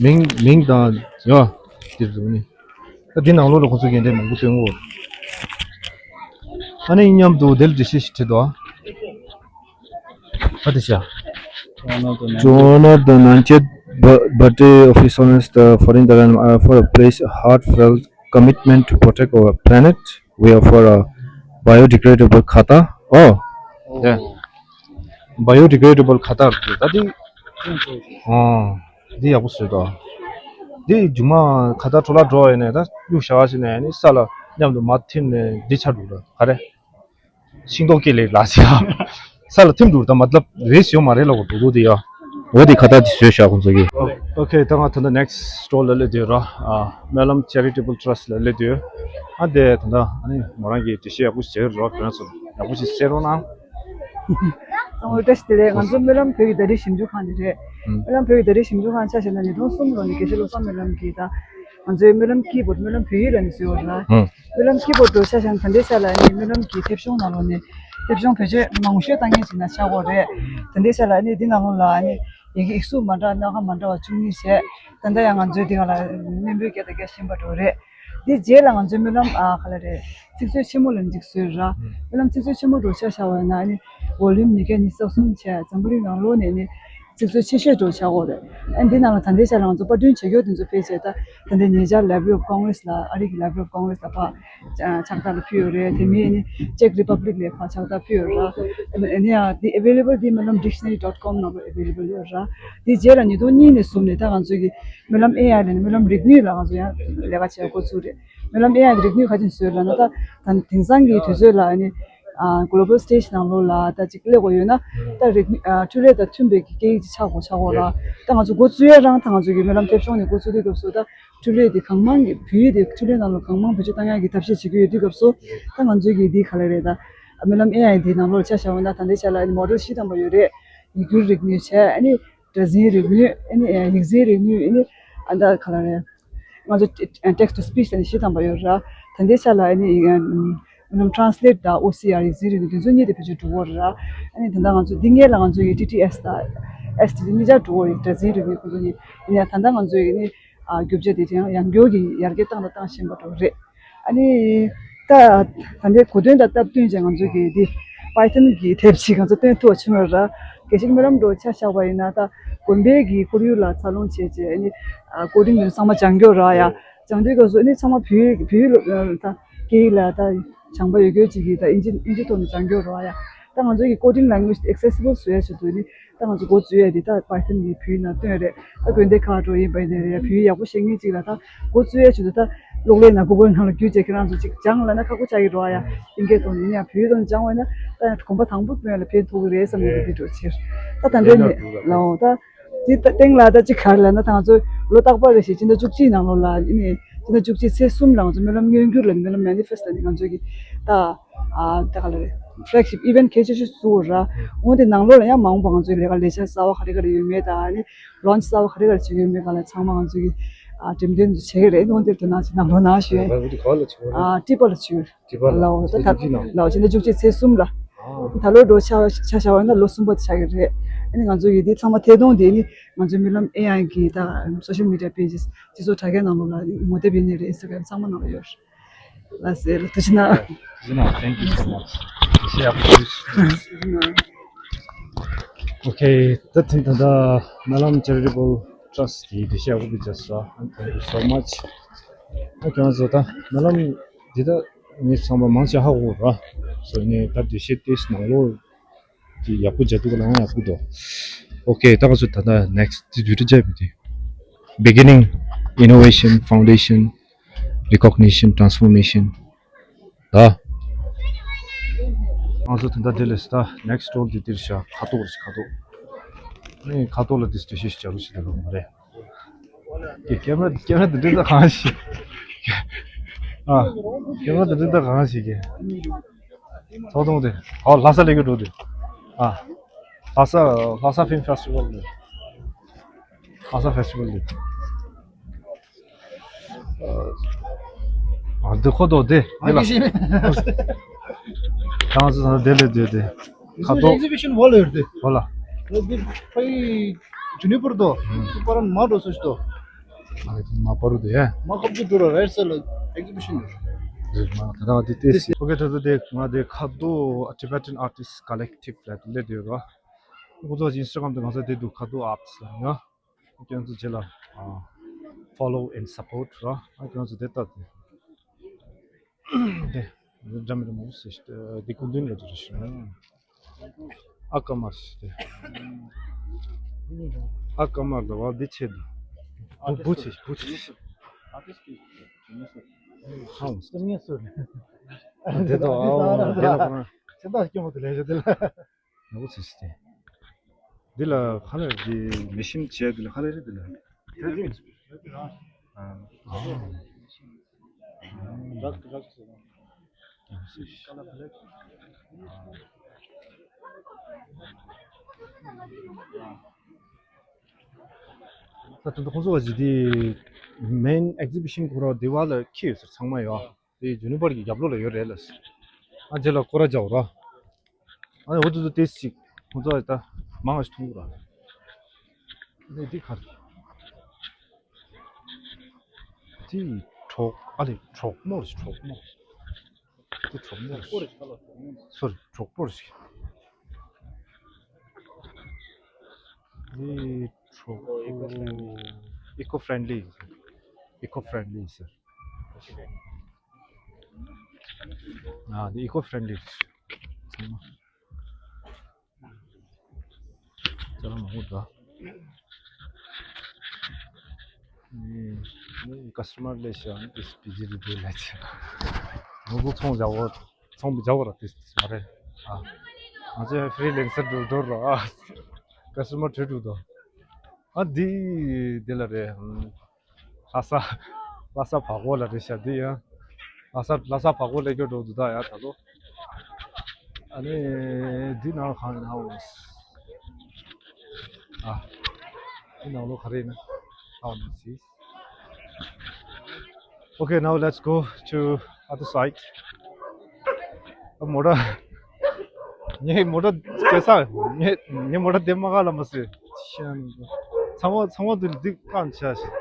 མིང་མིང་དང་ཡང་། དེར་དོ་དངོས་གནས། ད་འདི་ནང་ལོགས་ལ་ཁོ་ཚོ་འགན་འདྲ་མང་པོ་སྟོན་གོ། ཨ་ནི་མཉམ་དུ་དེ་ལ་འགྲེལ་བཤད་ཞིག་བྲིས་འདུག་ཨ། ཨ་དེ་བྱ། To honor the ninetieth bir- birthday of His Holiness the fourteenth Dalai Lama, I offer a pledge, a heartfelt commitment to protect our planet. We offer a biodegradable khata. Oh, yeah. Biodegradable khata. ད་དེ། ཨོ། འདི་ཡག་པོ་བཟོས་འདུག་འདི་མཇུག་མ་ཁ་ཏ་འཕྲོ་བརླག་འགྲོ་བ་ཡིན་ནའི་ད་གཡུག་བཞག་བྱས་ནས་ནི་ས་ལ་མཉམ་དུ་མར་ཐིམ་ནས་འདི་ཆགས་འགྲོ་ལ་ག་རེ། ཤིང་ཏོག་སྐྱེ་ལེ་ལ་ཟེར་ཡ། ས་ལ་ཐིམ་འགྲོ་ད་མ་ལབ་རེས་ཡོད་མ་རེད་ལ་འོ་འགྲོ་འགྲོ་དེ་ཡ། འོ་དེ་ཁ་ཏ་དེ་བཟོས་བཞག་ཁོང་ཚོ་གིས། ཨོ་ཁེ་ད་ང་ད་ལྟ་next stall ལ་སླེབས་དུས་ར། ཨ་སྨོན་ལམ་charitable trust ལ་སླེབས་དུས། ཨ་དེ་ད་ལྟ་ཨ་ནི་མོ་རང་གིས་འགྲེལ་བཤད་ཡག་པོ་ཞིག་བྱས་རོགས་ཁྱོད་རང་ཚོ་ཡག་པོ་ཞིག་གསན་རོགས་གནང་། ཚང་མ་བཀྲ་ཤིས་བདེ་ལེགས། ང་ཚོ་སྨོན་ལམ་བོད་ཀྱི་ཟླ་སྒྲིལ་ཞིབ་འཇུག་ཁང་དེ་རེད། ཨུམ། སྨོན་ལམ་བོད་ཀྱི་ཟླ་སྒྲིལ་ཞིབ་འཇུག་ཁང་ཆ་བཞག་ན་ཉིས་སྟོང་གསུམ་ལོ་ནས་དགེ་བཤེས་བློ་བཟང་སྨོན་ལམ་གྱིས་དང་། ང་ཚོའི་སྨོན་ལམ་ཀི་བོརྡ་སྨོན་ལམ་བོད་ཡིག་ལ་ནི་བཟོས་ཡོད་རེད། ཨུམ། སྨོན་ལམ་ཀི་བོརྡ་དུ་ཆ་བཞག་ན་ད་ལྟའི་ཆ་ལ་ནི་སྨོན་ལམ་གྱི་མཐེབ་གཞོང་ནང་ལོགས་ནས་མཐེབ་གཞོང་བེད་སྤྱོད་མང་ཤོས་བཏང་མཁན་ཅིག་ན་ཆགས་ཡོད་རེད། ད་ལྟའི་ཆ་ལ་ནི་འདི་ནང་ལོགས་ལ་ནི་ཡི་གེ་ཡིག་གཟུགས་མ་འདྲ་སྣ་ཁ་མ་འདྲ་བ་བཅུ་གཉིས་བྱས། ད་ལྟ་ཡང་ང་ཚོའི་འདི་ང་ལ་མཉམ་འབུལ་རྒྱག་དང་རྒྱག་བཞིན་པ་འགྲོ་རེད། འདི་རྗེས་ལ་ང་ཚོའི་སྨོན་ལམ་ཨ་ག་ལ་རེད། ཚིག་མཛོད་ཆེན་མོ་ལ་འཇིགས་སྲོལ་ར། སྨོན་ལམ་ཚིག་མཛོད་ཆེན་མོ་འགྲོ་ཆ་བཞག་པ་ཡིན་ན་ཨ་ནི་ཝོ་ལུམ་ཉིས་བརྒྱ་ཉི་ཤུ་རྩ་གསུམ་བྱས་འཛམ་བུ་གླིང་ནང་ལོགས་ནས་ནི་ཚིག་མཛོད་ཆེ་ཤོས་འགྲོ་ཆགས་ཡོད་རེད། ཨ་འདི་ནང་ལ་ད་ལྟའི་ཆ་ལ་ང་ཚོ་པར་སྐྲུན་བྱེད་རྒྱུ་དེ་ཚོ་ཕལ་ཆེར་ད་ད་ལྟའི་ཉེ་ཆར་Library of Congress ལ་ཨ་རི་གི་Library of Congress ལ་ཕར་ཕྱག་རྟགས་ལ་ཕུལ་ཡོད་རེད། དེ་མིན་ནི་Czech Republic ལ་ཕར་ཕྱག་རྟགས་ཕུལ་ཡོད་ར། ཨ་ནི་ཡང་འདི་available འདི་སྨོན་ལམ་dictionary dot com ནང་ལ་available ཡོད་ར། འདི་རྗེས་ལ་ཉིས་སྟོང་གཉིས་ནས་བཟུང་ནས་ད་ང་ཚོ་གི་སྨོན་ལམ་ཨེ་ཨའི་ལ་ནི་སྨོན་ལམ་རིག་ནུས་ལ་ང་ཚོ་ཡང་ལས་ཀ་བྱེད་འགོ་ཚུགས་རེད། སྨོན་ལམ་ཨེ་ཨའི་རིག་ནུས་ག་ཅིག་བཟོས་ལབ་ན་ད་ད་དེང་སང་གི་དུས་ཚོད་ལ་ནི་ཨ་global stage ནང་ལོགས་ལ་ད་ཅིག་སླེབས་དགོས་ཡོད་ན་ད་རིག་ཨ་འཕྲུལ་ལས་དང་མཐུན་པའི་གི་སྐད་ཡིག་ཅིག་ཆགས་དགོས་ཆགས་དགོས་ར། ད་ང་ཚོ་འགོ་བཙུགས་ཡ་རང་ད་ང་ཚོ་གི་སྨོན་ལམ་མཐེབ་གཞོང་ནས་འགོ་བཙུགས་དུས་སྐབས་སུ་ད་འཕྲུལ་ལས་དེ་གང་མང་གི་བོད་ཡིག་དེ་འཕྲུལ་ལས་ནང་ལ་གང་མང་བེད་སྤྱོད་བཏང་ཡ་གི་ཐབས་ཤེས་བྱེད་ཀྱི་ཡོད་དུས་སྐབས་སུ་ད་ང་ཚོའི་གི་འདི་ག་ལ་རེད། ད་སྨོན་ལམ་ཨེ་ཨའི་འདི་ནང་ལོགས་ཆ་བཞག་པ་ཡིན་ན་ད་ལྟའི་ཆ་ལ་ཨ་ནི་model བཞི་ཙམ་པ་ཡོད་རེད། ཡིག་སྒྱུར་རིག་ནུས་བྱས་ཨ་ནི། སྒྲ་འཛིན་རིག་ནུས་ཨ་ནི་ཡིག་འཛིན་རིག་ནུས་ཨ་ནི་ཨ་ད་ག་ལ་རེད། ང་ཚོ་text to speech ལ་ནི་བཞི་ཐམ་པ་ཡོད་ར། ད་ལྟའི་ཆ་ལ་ཨ་ནི་ཨ་ནི་translate དང་ཨོ་སི་ཨར་ཡིག་འཛིན་རིག་ནུས་དེ་ཚོ་གཉིས་དེ་བེད་སྤྱོད་འགྲོ་གི་ཡོད་ར། ཨ་ནི་ད་ལྟ་ང་ཚོ་འདི་སྔོན་ལ་ང་ཚོ་ཡི་ཊི་ཊི་ཨེས་དང་ཨེས་ཊི་དེ་གཉིས་ཆ་འགྲོ་གི་ཡོད་རེད། སྒྲ་འཛིན་རིག་ནུས་ཁོ་ཚོ་གཉིས། ཡིན་ཡང་ད་ལྟ་ང་ཚོ་ཡི་ནི་ཨ་རྒྱུ་ཆ་དེ་དེ་ཡང་ཡང་བསྐྱར་གྱི་ཡར་རྒྱས་བཏང་དང་བཏང་བཞིན་པ་འགྲོ་གི་རེད། ཨ་ནི། ད། ད་ལྟའི་གོ་དོན་དང་སྟབས་བསྟུན་བྱས་ང་ཚོ་གིས་འདི་Python གི་དེབ་ཅིག་ང་ཚོ་བཏོན་ཐུབ་པ་བྱུང་བ་ར། དགེ་བཤེས་སྨོན་ལམ་འགྲོ་ཆ་བཞག་པ་ཡིན་ན་ད་དགོན་པའི་གི་ཁོར་ཡུག་ལ་འཚར་ལོངས་བྱས་བྱས་ཨ་ནི་ཨ་coding ཚང་མ་སྦྱང་རྒྱུ་ར་ཡ། སྦྱང་དུས་སྐབས་སུ་ཨ་ནི་ཚང་མ་བོད་ཡིག་བོད་ཡིག་ལ་ད་སྐད་ཡིག་ལ་ད་སྦྱངས་པ་ཡོད་རྒྱུ་ཅིག་གིས་ད་ཨིན་ཇི་ཨིན་ཇི་ཐོག་ནས་སྦྱང་རྒྱུ་ར་ཡ། ད་ང་ཚོ་གི་coding language accessible བཟོ་ཡ་ཆེད་དུ་ནི། ད་ང་ཚོ་འགོ་བཙུགས་ཡ་དེ་ད་Python གི་བོད་ཡིག་ནང་བཏོན་རེད། ད་དགོན་སྡེ་ཁག་འགྲོ་ཡིན་པ་ཡིན་ནའི་རེད། བོད་ཡིག་ཡག་པོ་ཤེས་མཁན་ཅིག་ལ་ད་འགོ་བཙུགས་ཡ་ཆེད་དུ་ད་གློག་ཀླད་ནང་Google ནང་ལ་བརྒྱུད་བྱས་ཁྱེད་རང་ཚོ་ཅིག་སྦྱངས་ལབ་ན་ཁག་པོ་ཆགས་ཀྱི་འགྲོ་བ་ཡ། ཨིན་སྐད་གཏོང་ཡིན་ཡང་བོད་ཡིག་གཏོང་སྦྱངས་པ་ཡིན་ན་ད་ཡང་གོམ་པ་དང་པོ་སྤོས་ལ་ཕན་ཐོགས་ཀྱི་རེད་བསམ་ཡོད་པའི་འགྲོ་ཕྱིར། ད་ད་འདྲའི་ནས་ལའོ་ད་དེ་ད་སྟེང་ལ་ད་ཅིག་ག་རེ་ལབ་ན་ད་ང་ཚོ་ལོ་རྟག་པར་རེ་བཞིན་སྤྱི་ཟླ་བཅུ་གཅིག་ནང་ལོགས་ལ་ཨ་ནི་སྤྱི་ཟླ་བཅུ་གཅིག་ཚེས་གསུམ་ལ་ང་ཚོ་སྨོན་ལམ་མངོན་གྱུར་ལ་སྨོན་ལམ་manifest ལ་ནི་ང་ཚོ་གི་ད། ཨ་ད་ག་ལ་རེད། Flagship event གལ་ཆེ་ཤོས་སུ་ར། འོན་ཏེ་ནང་ལོགས་ལ་ཡང་མ་འོངས་པ་ང་ཚོའི་ལས་ཀ་ལས་འཆར་གསར་བ་ག་རེ་ག་རེ་ཡོད་མེད་དང་ཨ་ནི་launch གསར་བ་ག་རེ་ག་རེ་བྱེད་ཀྱི་ཡོད་མེད་ག་ལ་ཚང་མ་ང་ཚོ་གི་ཨ་འགྲེམས་སྟོན་དུ་བྱེད་ཀྱི་རེད། འོན་ཏེ་དོ་སྣང་ནང་ལོགས་ནང་ཞུ་ཡ། ཨ་ཊི་པ་ལ་བྱེད་ཀྱི་རེད། ཊི་པ་ལ། ལའོ་ད་ད་ལའོ་ཕྱི་ཟླ་བཅུ་གཅིག་ཚེས་གསུམ་ལ། ད་ལོ་འགྲོ་ཆ་ཆ་བཞག་པ་ཡིན་ན་ལོ་གསུམ་པ་དེ་ཆགས་ཀྱི་རེད། ཨ་ནི་ང་ཚོ་ཡི་དེ་ཚང་མ་ཐད་གཏོང་དེ་ནི་ང་ཚོའི་སྨོན་ལམ་ཨེ་ཨའི་གི་ད་social media pages སྤྱི་ཚོགས་དྲ་རྒྱ་ནང་ལོགས་ལ་ངོ་དེབ་ཡིན་ནའི་རེད། Instagram ཚང་མ་ནང་ལ་ཡོད་རེད། ལ་སེ་ལ་ཐུགས་རྗེ་གནང་། ཐུགས་རྗེ་གནང་། Thank you so much. Okay, ད་ཐེངས་ད་ལྟ་སྨོན་ལམ་charitable trust གི་འགྲེལ་བཤད་འོག་ཏུ་བྱས་སོ། Thank you so much. ཨ་ཁྱོད་ཚོ་ད་སྨོན་ལམ་འདི་ད་ངས་ཚང་མ་མང་ཆེ་ཧ་གོ་ར། སོ་ནས་ད་འགྲེལ་བཤད་ཏོག་ཙམ་ནང་ལོགས་ཀྱི་ཡག་པོ་བྱ་འདུག་ལ་ཡང་ཡག་པོ་འདུག Okay, ད་ང་ཚོ་ད་ལྟ་next དེ་དུས་དྲི་བྱས་པ་དེ། Beginning, innovation, foundation, recognition, transformation. ད། ང་ཚོ་ད་ལྟ་དེ་ལས་ད་next door དེ་འདིར་བཞག་ཁ་དོག་རེད། ཁ་དོག་ནི་ཁ་དོག་ལ་དེ་འགྲེལ་བཤད་ཞིག་བྱ་རོགས་བྱེད་དེ་ལོ་མ་རེད། ཀེ་ཀེ་མ་ར་ཀེ་མ་ར་དེ་འདྲ་ད་གང་ཞིག་ཨ། ཀེ་མ་ར་དེ་འདྲ་ད་གང་ཞིག་གི་ཐོག་ཐོག་དེ། ཨོ་ལྷ་ས་ལས་ཀྱི་འགྲོ་དེ། ཨ། ལྷ་ས་ལྷ་ས་film festival དེ། ལྷ་ས་festival དེ། ཨ། འདི་ཁོ་ཐོག་དེ། འདི་ལ། ཁྱེད་ཚོ་དེ་ལས་དེ་དེ། ཁ་དོག exhibition wall ཡོད་དེ། ཧོ་ལ། འདི་ཕའི་ཇུ་ནི་པར་དོ། པར་མ་འགྲོ་སོ་ཞིག་དོ། མ་པར་དེ་ཡ། མ་ཁབ་ཀྱི་འགྲོ་ར་རེད་ས་ལ་exhibition ཡོད། རེད་མ་ད་ད་དེ་དེ་སི། ཨོ་ཁེ། ད་ད་དེ་ང་དེ་ཁ་དོག་Tibetan Artist Collective ལ་དེ་ལས་དེ་ར། ཁོ་ཚོ་Instagram དུ་ང་ཚོ་དེ་འདུག་ཁ་དོག་arts ལ་ཡ། ཁྱེད་ཚོ་རྗེས་ལ་ཨ་follow and support ར། ཨ་ཁྱེད་ཚོ་དེ་ལྟ་དེ། དེ་འདྲ་མི་འདྲ་མང་པོ་ཞིག་དེ་ཀུན་མདུན་ལ་དེ་རེད་ཤག་ཨ་ཀ་མར་ཞིག་དེ། ཨ་ཀ་མར་ལ་བ་དེ་ཆེ་དུ། བུ་བུ་ཆེ་བུ་ཆེ། ཧང་སི་ངེ་སོ། དེ་དང་ཨ་བ་དེ་ལ་ཁོ་རང་། ཚེ་ཐར་སྐྱོན་པོ་དེ་ལས་ཞེ་དེ་ལ། ནོར་བུ་ཚེ་ཞིག་སྟེ། འདི་ལ་ཁ་ལ་འདི་མི་ཤིན་བྱས་འདི་ལ་ཁ་ལ་རེད་འདི་ལ། ཨ། ཨ། ད་དུང་ཁོང་ཚོ་བ་ཞིག་འདི་main exhibition ཁོ་ར་འདི་བ་ལ་ཁྱེར་ཡོད་ཟེར་ཚང་མ་ཡོད། དེ་ཇུ་ནི་པར་གྱི་རྒྱབ་ལོགས་ལ་ཡོད་རེད་ལ། ཨ་རྗེས་ལ་སྐོར་ར་རྒྱག་ར། ཨ་ནི་འོ་དུ་དུ་ཏེ་ཞིག་ཁོང་ཚོ་ད་མང་ང་ཞིག་མཐོང་གི་ར། ཨ་ནི་འདི་ག་རེ། དེ་གྲོག་ཨ་ལེ་གྲོག་མོ་རེད། གྲོག་མོ། དེ་གྲོག་མོ་རེད། སོ་རི་གྲོག་པོ་རེད། དེ་གྲོག་པོ། eco friendly. Eco friendly ཟེར། ཨ་དེ་eco friendly རེད། ཚང་མ། ཅ་ལག་མང་པོ་འདུག་ཨ་ནི་ཀ་སི་ཊ་མར་ལས་ཤག་ཨ་ནི་ཨེས་པི་ཇི་རི་དེ་ལས་ཤག་ང་ཚོ་ཚོང་རྒྱག་པ་ཚོང་རྒྱག་པ་ར་དེ་མ་རེད་ཨ། ང་ཚོ་ཡང་ཧྥི་རི་ལན་སར་འགྲོ་འགྲོ་ར་ཨ། ཀ་སི་ཊ་མར་གྲོས་འགྲོ་འདུག་ཨ་འདི་དེ་ལ་རེད། ལྷ་ས། ལྷ་ས་བ་གོ་ལ་རེད་ཤག་འདི་ཡང་། ལྷ་ས་ལྷ་ས་བ་གོ་ལས་སྐྱོ་འགྲོ་འདུག་ད་ཡ་ད་ལོ། ཨ་ནི་འདི་ནང་གང་ཡིན་ཧ་འོ། ཨ། ནང་ལོགས་ག་རེ་ཡིན་ན། ཨ་ནི་སི། Okay, now let's go to other side. ཨ་མོ་ཊ། ངས་མོ་ཊ་སྐྱེ་ས། ངས་ངས་མོ་ཊ་དེ་མ་ག་ལ་མ་ཟེར། ཤ་ཚང་མ་ཚང་མ་དུ་ལི་དིག་ཀང་ཆ་ཤི།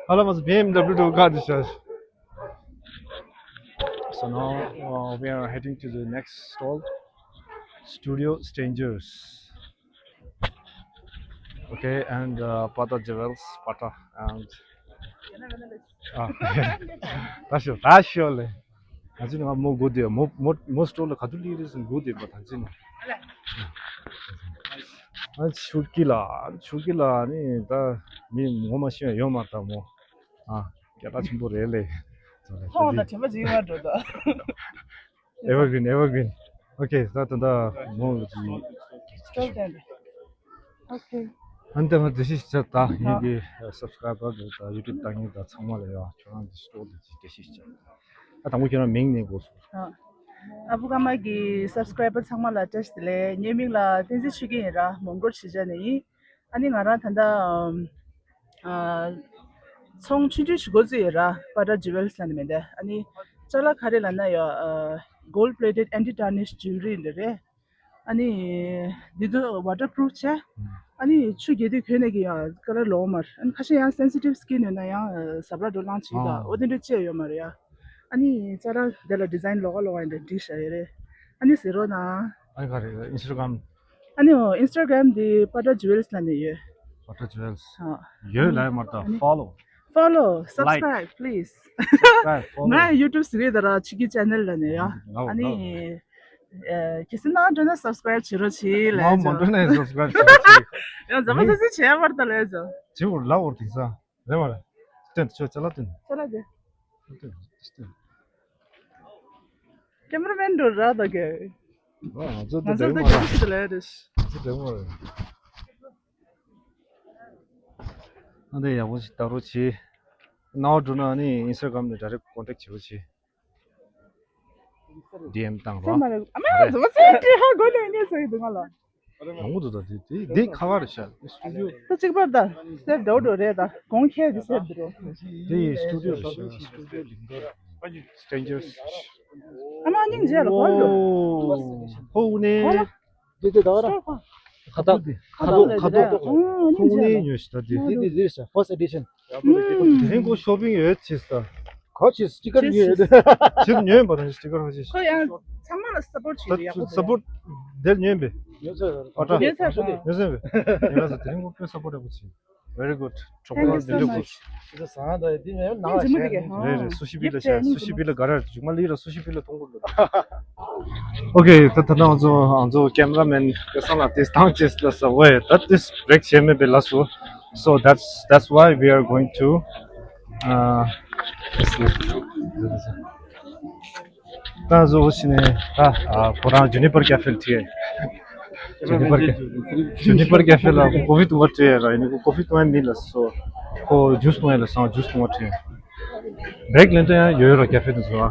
ཨ་ལ་མ་ཟེར། བེམ་ཌབ་ལུ་ཌུ་ཀ་དི་ཤ་ཤི། So now, uh, we are heading to the next stall, Studio Strangers. Okay, and uh, Pata Jewels, Pata, and ah, that's sure, that's sure. ང་ཚོ་ནི་ང་མོ་དགོས་དེ་མོ་མོ་མོ་སི་ཊོར་ལ་ག་དུས་སླེབས་རེད་ཟེར་དགོས་དེ་པ་ད་ཅི་ནི། ཨ་ཆུ་ཀི་ལ་ཆུ་ཀི་ལ་ནི་ད་མི་ངོ་མ་ཤེས་ཡོད་མ་ད་མོ། ཨ་སྐད་གྲགས་ཆེན་པོ་རེད་ལེ། ཐོང་ལ་དྲན་པ་ཅིག་མ་འགྲོ་ད། Evergreen, evergreen. Okay, ད་ད་ད་མོ་ཅི། Okay. ཨ་ནི་ད་ང་བཀྲ་ཤིས་བདེ་ལེགས་ད་ངེད་ཀྱི་སབ་སི་ཀ་རའི་བར་དང་ད་ཡུ་ཊུབ་ལྟ་མཁན་ད་ཚང་མ་ལ་ཡ་ཁྱོད་རང་གི་སི་ཊོར་དེ་ཅིག་བཀྲ་ཤིས་བདེ་ལེགས། ཨ་དང་པོ་ཁྱོད་རང་མིང་ནས་གོ་སོང་། ཨ་བུ་ཀ་མ་གི་སབ་སི་ཀ་རའི་བར་ཚང་མ་ལ་བཀྲ་ཤིས་བདེ་ལེགས། ངའི་མིང་ལ་བསྟན་འཛིན་ཆོས་སྐྱིད་ཡིན་ར། མོན་གྷོ་ཕྱི་རྒྱལ་ནས་ཡིན། ཨ་ནི་ང་རང་ད་ལྟ་ཨ་ཚོང་ཆུང་ཆུང་ཞིག་འགོ་བཙུགས་ཡོད་ར། Pata Jewels ལབ་ནི་མིང་དེ། ཨ་ནི་ཅ་ལག་ག་རེ་ལབ་ན་ཡ་gold plated anti tarnish jewelry འདི་རེད། ཨ་ནི་འདི་ཚོ་ཝ་ཊར་པུ་རུབ་བྱས། ཨ་ནི་ཆུ་རྒྱག་དུས་གོན་ནས་ཀྱི་ཡང་ཀ་ལར་ལོག་མ་རེད། ཨ་ནི་ཁ་ཤས་ཡང་སེན་སི་ཊིབ་སི་ཀིན་ཡོད་ན་ཡང་ཟབ་ར་འགྲོ་ལངས་བྱེད་ཀྱི་འོ་དེ་འདྲ་བཅས་ཡོད་མ་རེད་ཡ། ཨ་ནི་ཅ་ལག་དེ་ལ་ཌི་ཛའིན་ལོགས་ཀ་ལོགས་ཀ་ཡིན་འདྲ་བྲིས་བཞག་ཡོད་རེད། ཨ་ནི་ཟེར་རོགས་གནང་། ཨ་ནི་ག་རེ་ཨིན་སི་ཊ་གྷ་རམ། ཨ་ནི་འོ་ཨིན་སི་ཊ་གྷ་རམ་དེ་པ་ཊ་ཇུ་ཝེལ་སི་ལབ་ནས་ཡོད། པ་ཊ་ཇུ་ཝེལ་སི། ཨ་ཡོད་ལབ་ཡ་མ་རེད་ད། ཨ་ནི་ཕོ་ལོ། Follow, like, subscribe, please. Subscribe, follow. ང་ཡུ་ཊུབ་ཟེར་གི་ད་ར་ཆི་ཀི་ཆེ་ནལ་ལ་ནས་ཡ། ལའོ་ཨ་ནི་ལའོ། ཨེ་གལ་སྲིད་ནང་འགྲོ་ན་སབ་སི་ཀ་རའིབ་བྱེད་རོགས་བྱེད་ལ། ང་མ་འགྲོ་ན་སབ་སི་ཀ་རའིབ་བྱེད་རོགས་བྱེད། ཡང་ཟ་མ་ཟ་ཟི་བྱེད་ཡ་མར་ད་ལས་ཟ། བྱེད་འོར་ལ་འོར་དེང་སང་རེད་མ་རེད། སྟོན་ཆོ་ཅ་ལག་སྟོན། ཅ་ལག་དེ། སྟོན་སྟོན། ཀེ་མ་ར་མེན་འགྲོ་ར་ད་གེ། ང་ཚོ་ད་ང་ཚོ་ད་རྒྱབ་ལ་རེད། ང་ཚོ་རྒྱབ་ལ་རེད། ཨ་འདི་ཡག་པོ་ཞིག་ལྟ་རོགས་བྱེད། ནའོ་འགྲོ་ན་ནི་ཨིན་སི་ཊ་གྷ་རམ་ནས་ཌའི་རེག་ཊི་ཀོན་ཊེག་བྱེད་རོགས་བྱེད། ཌི་ཨེམ་བཏང་རོགས། སེམས་མ་རེད། ཨ་མ་ཡང་ཟོ་ཚེ་ཏྲི་ཧ་གོ་ནས་ངས་ཟོ་ཡི་འདུག་ང་ལ། ཡང་འུ་འདུག་ད་དེ་དེ་དེ་ཁ་བ་རེད་ཤག་སི་ཊུ་ཌིའོ། ད་གཅིག་པར་ད་སེབ་འགྲོ་འགྲོ་རེད་ད་གོང་ཁྱེད་ཀྱི་སེབ་འགྲོ། དེ་ཡི་སི་ཊུ་ཌིའོ་རེད་ཤག་སི་ཊུ་ཌིའོ་ལིང་ག་ར། སི་ཊེན་ཇར་སི། ཨ་མ་སྙིང་རྗེ་ལ་གོ་འགྲོ། ཧོ་ནས། དེ་དེ་ད་ར། ཁ་ཏག་ཁ་ཏོག་ཁ་ཏོག་ཁ་ཏོག་ཨོ་ཁོང་ནས་ཉོས་ཤི་ད་དེ། དེ་དེ་དེ་རེད་ཤག་ཕར་སི་ཊི་ཨེ་ཌི་ཤན། དེ་རིང་ཁོ་ཤོ་པིང་ཡོད་ཅེས་ད། ག་ཅི་སི་ཊི་ཀར་ཉོས་ཡོད། ཅིག་ཉོས་པ་དང་སི་ཊི་ཀར་ཧ་ཅི། ཁོ་ཡང་ཚང་མ་ལ་སབ་པོར་ཊི་བྱེད་ཡག་པོ་སབ་པོར་ཊི་དེར་ཉོས་པས། ཉོས་ཚར་ཨ་ཏྲ་ཉོས་ཚར་ཉོས་ཚར་བས། ཉོས་ཚར་དེ་རིང་ཁོ་དཔེ་སབ་པོར་ཊི་ཡག་པོ་བྱས། Very good. གྲོགས་པོ་ལ་འདི་འདྲ་དགོས། ད་ས་ད་དེ་ནས་ནང་ལ་བྱས་ནས། རེད་རེད། སུ་ཤི་པི་ལ་བྱས། སུ་ཤི་པི་ལ་ག་རེ་རེད། མཇུག་མ་ལི་ར་སུ་ཤི་པི་ལ་གཏོང་དགོས་འདུག་ཨོ་ཁེ། ད་ད་ང་ཚོ་ང་ཚོ་ཀེམ་ར་མེན་སྐལ་བཟང་ལགས་དེ་བཏང་ཅེས་ལ་ཟ་བས། ད་དེ་བྷི་རེག་བྱས་མེད་པའི་ལ་སོ། So that's that's why we are going to uh, ད་བཟོ་བོ་ཞིག་ནས་ད་ཁོ་རང་ཇུ་ནི་པར་ཀེ་ཧྥེ་ལ་ཁྲིད། ཇུ་ནི་པར་ཀེ་ཇུ་ནི་པར་ཀེ་ཧྥེ་ལ་ཀོ་ཕི་བཏུང་བ་ཁྲིད་ར་ཡིན་ནི་ཀོ་ཕི་བཏུང་ཡ་མིན་ལ་སོ། ཁོ་ཇུས་བཏུང་ཡ་ལ་སང་ཇུས་བཏུང་བ་ཁྲིད། བྷི་རེག་ལེན་དུ་ཡང་ཡོད་ར་ཀེ་ཧྥེ་དུ་བཟོ་བ།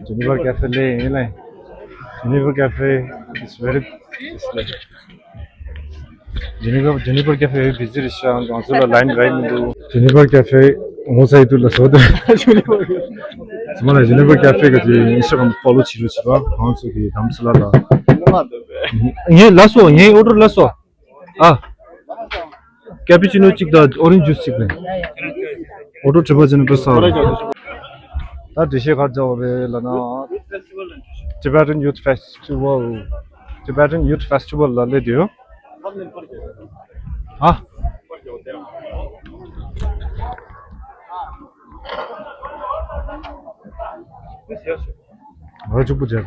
ཇུ་ནི་པར་ཀེ་ཧྥེ་ལེ་ཡིན་ལེ། ཇུ་ནི་པར་ཀེ་ཧྥེ is very, it's like ཇུ་ནི་པར་ཇུ་ནི་པར་ཀེ་ཧྥེ་བི་ཛི་རེད་ཤག་ང་ཚོ་ལ་ལ་ཡིན་རེད་མི་འདུག་ཇུ་ནི་པར་ཀེ་ཧྥེ་ངོ་ཚ་ཡི་དུ་ལ་སོ་དེ། ཇུ་ནི་པར་ཚང་མ་ལ་ཇུ་ནི་པར་ཀེ་ཧྥེ་གི་ཨིན་སི་ཊ་གྷ་རམ་ཕོ་ལོ་བྱེད་རོགས་བྱེད་པ་ང་ཚོ་གི་དམ་སི་ལ་ལ། ངས་ལ་སོ་ངའི་ཨོ་ཌར་ལ་སོ། ཨ། ཀེ་པི་ཅི་ནོ་གཅིག་དང་ཨོ་རེན་ཇི་ཇུས་གཅིག་རེད། ཨོ་ཊོ་ཊི་རི་པལ་ཅི་ནོ་པོ་སོ་རེད། ད་འགྲེལ་བཤད་ག་རེ་རྒྱག་དགོས་རེད་ལབ་ན། Tibetan Youth Festival, Tibetan Youth Festival ལ་སླེབས་དུས། ཨ། ང་གཅིག་པུ་བྱས་རེད།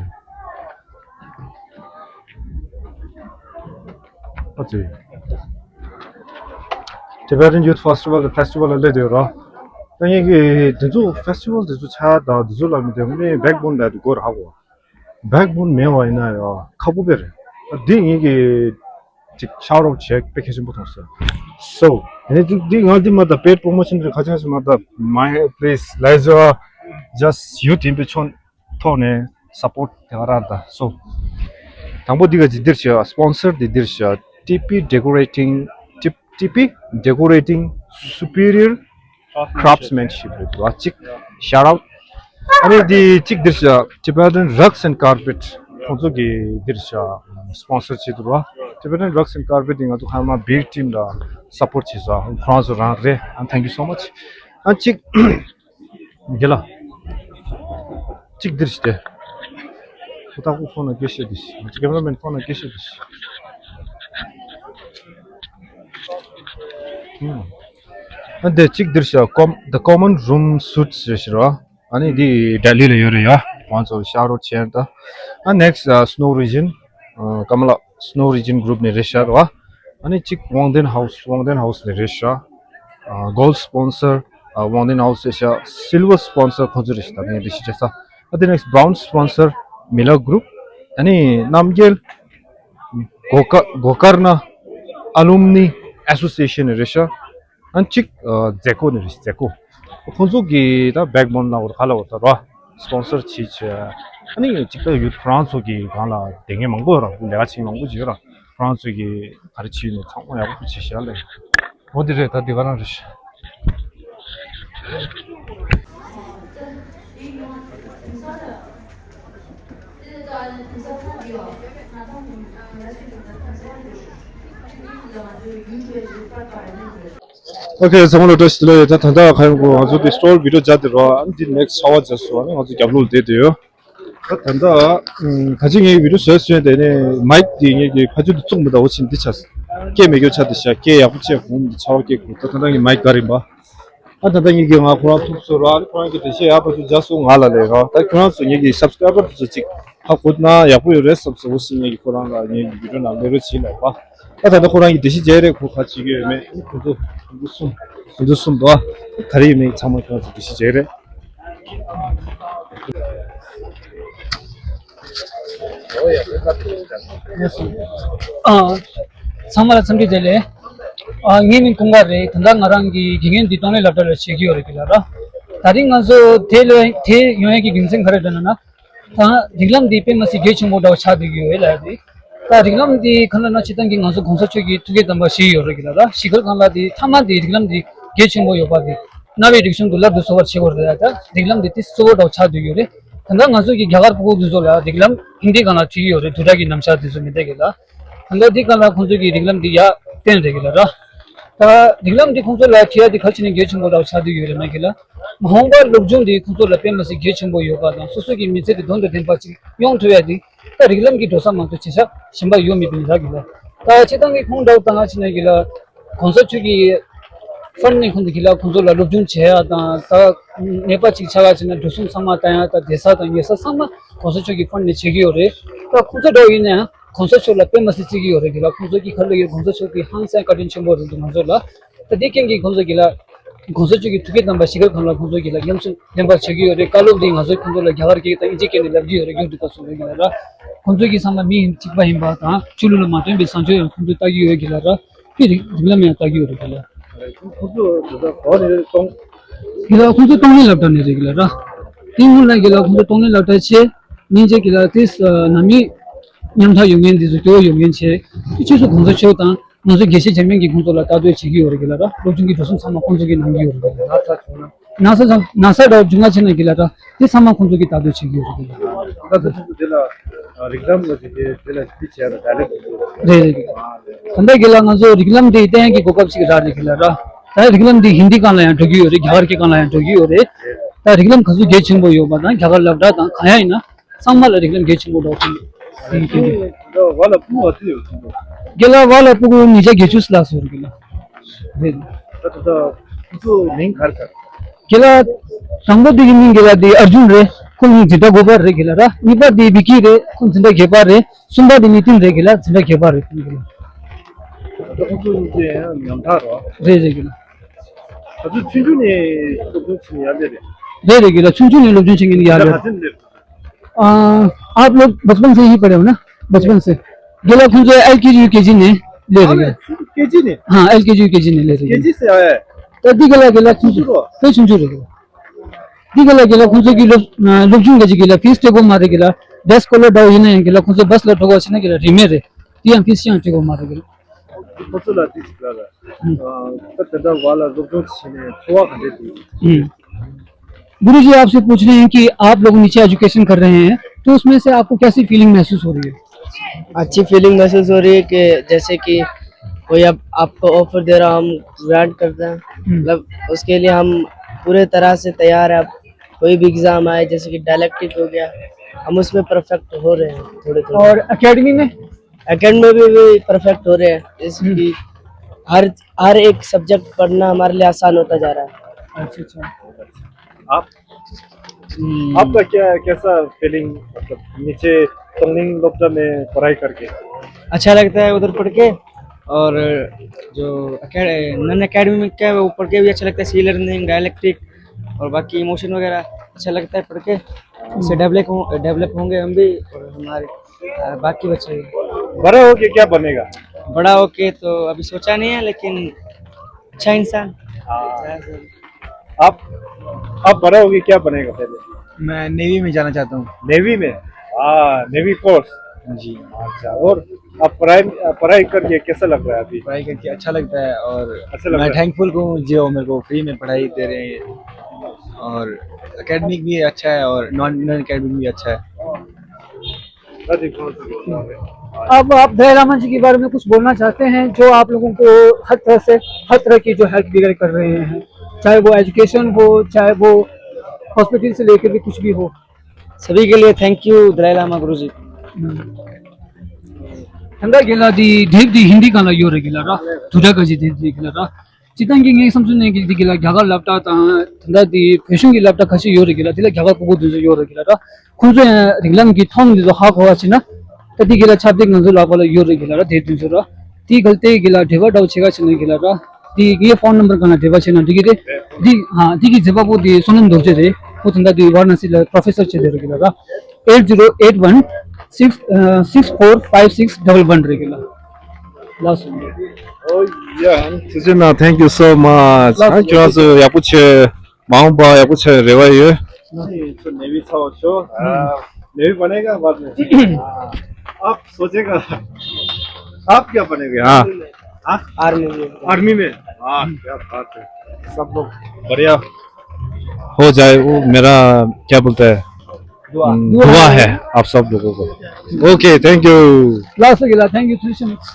ཨ་ཙི། Tibetan Youth Festival, Festival ལ་སླེབས་དུས་ར། ད་ངས་ཀྱི་དེ་ཚོ་ཕེ་སི་ཊི་ཝལ་དེ་ཚོ་ཆགས་དང་དེ་ཚོ་ལ་མི་དེ་ངས་བེག་བོན་ལ་དུ་གོ་ར་ཧ་གོ། བེག་བོན་མེད་པ་ཡིན་ན་ཡང་ཁག་པོ་དཔེ་རེད། ད་འདི་ངས་ཀྱི་ཅིག་ཤའོ་ཊི་ཨའུཊ་བྱས་དཔེ་གལ་ཆེན་པོ་མཐོང་སོང་། So ཨ་ནི་འདི་འདི་ང་འདི་མ་ད་པེ་ཌི་པོ་རོ་མོ་ཤན་རེད་ཁ་ཆག་ཞིག་མ་ད། My please, let's uh, just you team པའི་ཆོན་ཐོག་ནས་སབ་པོར་ཊི་དེ་ག་རང་ད་སོ། དང་པོ་འདི་ག་ཅིག་འདིར་བྱས་སི་པོན་སར་འདི་འདིར་བྱས། T P Decorating, T- TP Decorating Superior Craftsmanship རེད་འདུག་གཅིག shout out. ཨ་ནི་འདི་གཅིག་འདིར་ཤ་Tibetan Rugs and Carpet ཁོང་ཚོ་གི་འདིར་ཤ་sponsor བྱེད་འདུག་ར། Tibetan Rugs and Carpet འདི་ང་ཚོ་ཁ་མ་བིར་team ལ་support བྱེད་ས་ཁོང་ཚོ་རང་རེད། ཨ། Thank you so much. ཨ་གཅིག་འདི་ལ། གཅིག་འདིར་ཤ་དེ། ཁོ་ཐག་ཁོ་ཁོང་ལ་སྐད་བཤད་དེ་ཤ། ང་ཚོ་cameraman ཁོང་ལ་སྐད་བཤད་དེ་ཤ། ཨ་འདི་གཅིག་འདིར་ཤ་com- The Common Room Suites རེད་ཤག་ར། ཨ་ནི་འདི་ལྡི་ལི་ལ་ཡོད་རེད་ཡ། ང་ཚོ་ཤ་རོ་ཆེན་ད། ཨ་next ཨ་Snow Region ཨ་ཀ་མ་ལ་Snow Region group ནས་རེད་ཤག་ར། ཨ་ནི་གཅིག་Wangdon House, Wangdon House ནས་རེད་ཤག་ཨ་gold sponsor ཨ་Wangdon House རེད་ཤག silver sponsor ཁོང་ཚོ་རེད་ཤག་ད་ངས་འདི་ཤེས་བྱ་ས། ཨ་འདི་next bronze sponsor Mila group. ཨ་ནི་རྣམ་རྒྱལ་གོ་ཀ- གོ་ཀར་ན་Alumni Association ནས་རེད་ཤག་ཨ་གཅིག་ཨ་མཛད་སྒོ་ནས་རེད། མཛད་སྒོ་ཁོང་ཚོ་གི་ད་backbone ལ་འོ་ག་ལ་འོ་ད་ར་sponsor བྱེད་བྱེད། ཨ་ནི་གཅིག་ད་ཡུལ་ཁོ་རང་ཚོ་གི་སྒང་ལ་དེ་ངས་མང་པོ་ཡོད་ར། ལས་ཀ་བྱེད་མང་པོ་བྱེད་ཡོད་ར། ཁོ་རང་ཚོ་གི་ག་རེ་བྱེད་ནས་ཚང་མ་ཡག་པོ་བྱེད་ཤག་ལས། འོ་དེ་རེད། ད་དེ་ག་རང་རེད། Okay ཚང་མ་ལ་བཀྲ་ཤིས་བདེ་ལེགས། ད་ད་ལྟ་ག་ཡོང་གོ་ང་ཚོ་དེ་store video བརྒྱབ་དེ་རོ། ཨ་ནི་དེ་next shower བརྒྱབ་སོང་། ཨ་ནི་ང་ཚོ་རྒྱབ་ལོགས་བསྡད་དེ་ཡོད། ད་ད་ལྟ་ཨམ་ད་ཅི་ངའི་video བཟོས་སོང་། དེ་ནས་mic དེ་ངས་ཀྱི་ཕ་ཆུ་དུ་བཙུགས་མི་འདའ་འོ་ཆིན་འདི་ཆ་སྐད་མེད་སྐྱོ་ཆ་དེ་ཤ་སྐད་ཡག་པོ་བྱས་གོང་དེ་ཆ་བ་སྐད་གོ་ད་ད་ལྟ་ངའི་mic ག་རིམ་པ། ཨ་ད་ལྟ་ངེད་ཀྱིས་ང་ཁོ་རང་ཐུག་སོང་ར། ཨ་ནི་ཁོ་རང་གིས་འགྲེལ་བཤད་ཡག་པོ་ཞིག་རྒྱག་སོང་ང་ལ་ལས་ར། ད་ཁྱོད་རང་ཚོ་ངེད་ཀྱི་subscriber དེ་ཚོ་ཅིག་ཧ་གོ་ན་ཡག་པོ་ཡོད་རེད་བསམ་སོང་། འོ་སི་ངེད་ཀྱི་ཁོ་རང་ལ་ངེད་ཀྱི་video ནང་ལས་རོགས་བྱེད་ལབ་པ། ཨ་ད་ལྟ་ཁོ་རང་གིས་འགྲེལ་བཤད་བྱས་རེད། ཁོ་ག་བྱེད་ཀྱི་ཡོད་མེད་ཁོ་ཚོ་ཁོ་ཚོ་གསུམ་ཁོ་ཚོ་གསུམ་དོ། ག་རེ་ཡོད་མེད་ཚང་མ་ཁྱོད་རང་ཚོ་འགྲེལ་བཤད་བྱས་རེད། ཨ། ཚང་མ་ལ་འཚམས་འདྲི་བདེ་ལེགས། ཨ། ངའི་མིང་ཀུན་དགའ་རེད། ད་ལྟ་ང་རང་གི་དགེ་རྒན་འདི་གཏོང་ལེན་སློབ་གྲྭ་ལ་བྱེད་ཀྱི་ཡོད་རེད་ལ་ར། ད་རིང་ང་ཚོ་དེ་ལ་དེ་ཡོང་ཡས་ཀྱི་རྒྱུ་མཚན་ག་རེ་རེད་ལབ་ན། ད་རིགས་ལམ་འདི་དཔེ་མ་སྲིད་གལ་ཆེན་པོ་འདྲ་བོ་ཆགས་བསྡད་ཀྱི་ཡོད་ལ་རེད། ད་རིགས་ལམ་འདི་ག་ལབ་ན་སྤྱིར་བཏང་གི་ང་ཚོ་གོང་ས་མཆོག་གི་ཐུགས་བསྐྱེད་དམ་པ་ཞིག་ཡོད་རེད་ལ་ར། གཞིས་སྒར་སྒང་ལ་འདི་མཐའ་མ་འདི་རིགས་ལམ་འདི་གལ་ཆེན་པོ་ཡོད་པ་འདི་རྣ་བའི་རིག་གཞུང་དུ་བསླབ་ཏུ་གསོལ་བར་བྱེད་དགོས་རེད་ལ། ད་རིགས་ལམ་འདི་ཏིས་གཙོ་བོ་འདྲ་བོ་ཆགས་བསྡད་ཡོད་རེད། ད་ལྟ་ང་ཚོ་གི་རྒྱ་གར་ཕྲུ་གུ་འདི་ཚོ་ལ་རིགས་ལམ་ཧིན་དི་སྒང་ལ་བྲིས་ཡོད་རེད། བསྡུས་གྲྭ་གི་རྣམ་གཞག་འདི་ཚོ་མི་འདུག་གི་ལ། ད་ལྟ་འདི་སྒང་ལ་ཁོང་ཚོ་གི་རིགས་ལམ་འདི་ཡར་བསྟན་རེད་གི་ལ་ར། ད་རིགས་ལམ་འདི་ཁོང་ཚོ་ལ་བྲིས་ཡ་འདི་ག་ཅི་ནས་གལ་ཆེན་པོ་འདྲ་བོ་ཆགས་བསྡད་ཡོད་རེད་ན་གི་ལ། མ་འོངས་པར་སློབ་སྦྱོང་འདི་ཁོང་ཚོ་ལ་དཔེ་མ་སྲིད་གལ་ཆེན་པོ་ཡོད་པ་དང་སོ་སོ་གི་མི་ཚེ་འདི་དོན་དང་ལྡན་པ་ཅིག་ཡོང་ཐུབ་ཡ་འདི་ད་རིགས་ལམ་གྱི་འགྲོ་ས་མ་གཏོགས་བྱེད་ས་གཞན་པ་ཡོད་མེད་པའི་ལ་གི་ལ། ད་སྤྱིར་བཏང་གི་ཁོང་འདྲ་བོ་ད་ང་ཕྱིན་ན་གི་ལ། གོང་ས་མཆོག་གི་ཕན་ནི་ཁོང་ཚོ་གི་ལ་ཁོང་ཚོ་ལ་སློབ་སྦྱོང་བྱེད་ཡ་དང་ད་ནད་པ་ཅིག་ཆགས་ཡ་ཕྱིན་ན་འགྲོ་སོང་ཚང་མ་བཏང་ཡ་ད་བསྡད་ས་དང་ཉལ་ས་ཚང་མ་གོང་ས་མཆོག་གི་ཕན་ནི་བྱེད་ཀྱི་ཡོད་རེད། ད་ཁོང་ཚོ་འདྲ་བོ་ཡིན་ན་ཡང་གོང་ས་མཆོག་ལ་དཔེ་མ་སྲིད་བརྩི་གི་ཡོད་རེད་གི་ལ། ཁོང་ཚོ་གི་ག་ལ་ཡོད་གོང་ས་མཆོག་གི་ཧང་སང་བཀའ་དྲིན་ཆེན་པོ་རེད་འདུག་ང་ཚོ་ལ། ད་འདི་རྐྱེན་གྱིས་ཁོང་ཚོ་གི་ལ་གོང་ས་མཆོག་གི་ཐུགས་བསྐྱེད་དམ་པ་གཞིས་སྒར་སྒང་ལ་ཁོང་ཚོ་གི་ལ་ཉམས་སུ་ལེན་པར་བྱེད་ཀྱི་ཡོད་རེད། བཀའ་སློབ་འདི་ང་ཚོ་ཁོང་ཚོ་ལ་རྒྱ་གར་སྐད་དང་ཨིན་ཇི་སྐད་ནས་ལབ་ཀྱི་ཡོད་རེད། རྒྱུགས་འདུག་ག་སོང་རེད་གི་ལ་ར། ཁོང་ཚོ་གི་ཚང་མ་མི་ཡིན་གཅིག་པ་ཡིན་པ་དང་ཆོས་ལུགས་ལ་མ་བརྟེན་པའི་བཟང་སྤྱོད་ཡང་ཁོང་ཚོས་ལྟ་གི་ཡོད་གི་ལ་ར། དེ་རིགས་རིགས་ལམ་ཡང་ལྟ་གི་ཡོད་རེད་གི་ལ། ཁོང་ཚོ་དེ་ཚོ་གོ་ནས་གཏོང་། གི་ལ་ཁོང་ཚོ་གཏོང་ལེན་སློབ་གྲྭ་ནས་རེད་གི་ལ་ར། དེ་སྔོན་ལ་གི་ལ་ཁོང་ཚོ་གཏོང་ལེན་སློབ་གྲྭ་ཆེ་མིན་ཆེ་གི་ལ་དེ་ནམ་ཡིན་མཉམ་ཐག་ཡོད་མཁན་དེ་ཚོ་སྐྱོ་བོ་ཡོད་མཁན་ཆེ། དེ་ཕྱིས་སུ་གོང་ས་མཆོག་དང་ང་ཚོ་དགེ་བཤེས་འཇམ་དབྱངས་ཀྱིས་ཁོང་ཚོ་ལ་ལྟ་རྟོག་བྱེད་ཀྱི་ཡོད་རེད་གི་ལ་ར། སློབ་སྦྱོང་གི་འགྲོ་སོང་ཚང་མ་ཁོང་ཚོ་གིས་གནང་གི་ཡོད་རེད་གི་ལ་ར། ན་ཚ་ཚང་ན་ཚ་འདྲ་བོ་བྱུང་ང་ཕྱིན་ན་གི་ལ་ར། དེ་ཚང་མ་ཁོང་ཚོ་གིས་ལྟ་རྟོག་བྱེད་ཀྱི་ཡོད་རེད་གི་ལ་ར། ད་ཁོང་ཚོ་དེ་ལ་རིགས་ལམ་ལ་དེ་དེ་དེ་ལ་དེ་བྱས་ལ་ད་ལེ། རེད་རེད་གི་ལ། ད་ལྟ་གི་ལ་ང་ཚོ་རིགས་ལམ་དེ་བསྟན་ཡག་གི་གོ་སྐབས་ཤིག་རག་རེད་གི་ལ་ར། ད་རིགས་ལམ་འདི་ཧིན་དི་སྒང་ལ་ཡང་འགྲོ་གི་ཡོད་རེད། རྒྱ་གར་གྱི་སྒང་ལ་ཡང་འགྲོ་གི་ཡོད་རེད། ད་རིགས་ལམ་ག་ཚོད་གལ་ཆེན་པོ་ཡོད་པ་དང་རྒྱ་གར་སློབ་གྲྭ་དང་གང་ཡང་ཡིན་ན་ཚང་མ་ལ་རིགས་ལམ་གལ་ཆེན་པོ་འདྲ་བོ་ཐོན་གྱི་རེད། ད་བ་ལ་སྤུ་གུ་ག་ཚོད་ཡོད་ཟེར་གི་ལ། རྒན་ལགས་བ་ལ་སྤུ་གུ་ཉིས་བརྒྱ་བརྒྱད་ཅུ་ལྷག་ཙམ་ཡོད་རེད་གི་ལ། རེད། ད་ད་ད་ཁོ་ཚོ་མིང་ག་རེ་ག་རེ། རྒན་ལགས་དང་པོ་དེ་གི་མིང་རྒན་ལགས་དེ་ཨར་ཇུན་རེད། ཁོང་གི་འཛིན་གྲྭ་དགུ་པ་རེད་གི་ལ་ར། གཉིས་པ་དེ་བི་ཀི་རེད། ཁོང་འཛིན་གྲྭ་བརྒྱད་པ་རེད། གསུམ་པ་དེ་ནི་ཏིན་རེད་གི་ལ། འཛིན་གྲྭ་བརྒྱད་པ་རེད་ཁོང་གི་ལ། ད་ཁོང་ཚོ་གཉིས་ཀྱི་ཡང་ཉམ་ཐག་རོ། རེད་རེད་གི་ལ། ད་ཚོད་ཆུང་ཆུང་ནས་སློབ་སྦྱོང་བྱེད་ཡ་ལེ་རེད། རེད་རེད་གི་ལ། ཆུང་ཆུང་ནས་སློབ་སྦྱོང་བྱེད་མཁན་ཡ་ད་ལེ་ག་རེད། ཚོད་ལེ། ཨ་आप लोग बचपन से ही पढ़े हो ना? बचपन से। གི་ལ་ཁོང་ཚོ་ཨེལ་ཀེ་ཇི་ཡུ་ཀེ་ཇི་ནས་ལེ་རེད་གི་ལ། ཨ་ལེ་ཁོང་ཚོ་ཀེ་ཇི་ནས། ཧ་ཨེལ་ཀེ་ཇི་ཡུ་ཀེ་ཇི་ནས་ལེ་རེད་གི་ལ། ཀེ་ཇི་ཟེར་ཨ་ཡ། ད་འདི་གི་ལ་གི་ལ་ཁོང་ཚོ་དཔེ་ཆུང་ཆུང་རེད་གི་ལ། འདི་ག་ལ་གི་ལ་ཁོང་ཚོ་གི་སློབ་སློབ་སྦྱོང་ག་ཅིག་གི་ལ་ཕིས་སྤྲད་དགོས་མ་རེད་གི་ལ། ཌེ་སི་ཀོ་ལར་འདྲ་བོ་ཡིན་ན་ཡང་གི་ལ་ཁོང་ཚོ་བྷ་སི་ལ་འགྲོ་དགོས་ཕྱིན་ན་གི་ལ་རིན་མེད་རེད། དེ་ཡང་ཕིས་ཅི་ཡང་སྤྲད་དགོས་མ་རེད་གི་ལ། ཁོ་ཚོ་ལ་དེ་ཞིག་ལ་ལ་ད་དེ་འདྲ་བ་ལ་སློབ་སྦྱོང་བྱས་ནས་འཚོ་བ་ག་འདྲ་དེ། गुरु जी, आपसे पूछ रहे हैं कि आप लोग नीचे एजुकेशन कर रहे हैं, तो उसमें से आपको कैसी फीलिंग महसूस हो रही है? अच्छी फीलिंग महसूस हो रही है कि जैसे कि कोई अब आपको ऑफर दे रहा, हम ग्रांट करते हैं। मतलब, उसके लिए हम पूरे तरह से तैयार है। अब कोई भी एग्जाम आए, जैसे कि डायलेक्टिक हो गया, हम उसमें परफेक्ट हो रहे हैं थोड़े थोड़े। और एकेडमी में? एकेडमी में भी परफेक्ट हो रहे हैं, जैसे कि हर हर एक सब्जेक्ट पढ़ना हमारे लिए आसान होता जा रहा है। अच्छा, अच्छा। आप आपका क्या, कैसा फीलिंग, मतलब, नीचे तोंगलिंग लोकटा में पढ़ाई करके? अच्छा लगता है उधर पढ़ के। और जो नॉन एकेडमी में क्या है, वो पढ़ के भी अच्छा लगता है। सी लर्निंग, डायलेक्टिक और बाकी इमोशन वगैरह अच्छा लगता है पढ़ के। इससे डेवलप हो डेवलप होंगे हम भी और हमारे बाकी बच्चे भी। बड़ा होके क्या बनेगा? बड़ा होके तो अभी सोचा नहीं है, लेकिन अच्छा इंसान। आप आप बड़ा होके क्या बनेगा पहले? मैं नेवी में जाना चाहता हूँ। नेवी में? हाँ, नेवी फोर्स। जी। अच्छा, और आप पढ़ाई पढ़ाई करके कैसा लग रहा है अभी? पढ़ाई करके अच्छा लगता है और अच्छा लगता मैं है। थैंकफुल हूँ जो मेरे को फ्री में पढ़ाई दे रहे हैं। और एकेडमिक भी अच्छा है और नॉन नॉन एकेडमिक भी अच्छा है। अब आप दलाई लामा जी के बारे में कुछ बोलना चाहते हैं, जो आप लोगों को हर तरह से, हर तरह की जो हेल्प वगैरह कर रहे हैं, चाहे वो एजुकेशन हो, चाहे वो हॉस्पिटल से लेकर भी कुछ भी हो। सभी के लिए थैंक यू दलाई लामा Guruji. ད་ལྟ་གི་ལ་དེ་དེབ་དེ་ཧིན་དི་སྒང་ལ་ཡོད་རེད་གི་ལ་ར། དུ་ཏྲ་ག་ཅི་དེབ་དེ་གི་ལ་ར། སྤྱིར་བཏང་གི་ངའི་བསམ་ཚུལ་ནང་གི་དེ་གི་ལ་རྒྱ་གར་སློབ་གྲྭ་དང་ད་ལྟ་དེ་བོད་གཞུང་གི་སློབ་གྲྭ་ཁ་ཤས་ཡོད་རེད་གི་ལ། དེ་ལ་རྒྱ་གར་ཕྲུ་གུ་དེ་ཚོ་ཡོད་རེད་གི་ལ་ར། ཁོང་ཚོ་ཡང་རིགས་ལམ་གྱི་ཐོག་འདི་ཚོ་ཧ་གོ་བ་བྱས་ན། ད་དེ་གི་ལ་ཆབ་དེ་ང་ཚོ་ལག་པ་ལ་ཡོད་རེད་གི་ལ་ར། དེབ་དེ་ཚོ་ར། དེ་གལ་ཏེ་གི་ལ་འབྲེལ་བ་འདྲ་བོ་བྱེད་ག་བྱེད་ན་གི་ལ་ར། དེ་ངའི་ཕོན་ནམ་བར་སྒང་ལ་འབྲེལ་བ་བྱེད་ན་འགྲིག་གི་རེད། དེ་ཧ་དེ་གི་མཛད་པ་པོ་དེ་བསོད་ནམས་རྡོ་རྗེ་རེད། ཁོ་ད་ལྟ་དེ་ཝཱ་ར་ཎ་སི་ལ་པྲོ་ཕེ་སར་བྱས་བསྡད་རེད་གི་ལ་ར། eight zero eight one six six four five six double one རེད་གི་ལ། ལགས་སོ། Oh yeah, Sujana, thank you so much. ལགས་སོ། ཨ་ཁྱོད་ཚོ་ཡག་པོ་བྱས། མ་འོངས་པ་ཡག་པོ་བྱས་རེ་བ་ཡོད། नहीं, तो नेवी था वो शो। आ, नेवी बनेगा बाद में। आप सोचेगा, आप क्या बनेगा? हाँ। हाँ? आर्मी में। आर्मी में? वाह, क्या बात है। सब लोग बढ़िया हो जाए, वो मेरा क्या बोलते हैं, दुआ। हम्म, दुआ है आप सब लोगों को। OK, thank you. ལགས་སོ་གི་ལ། Thank you, thank you so much.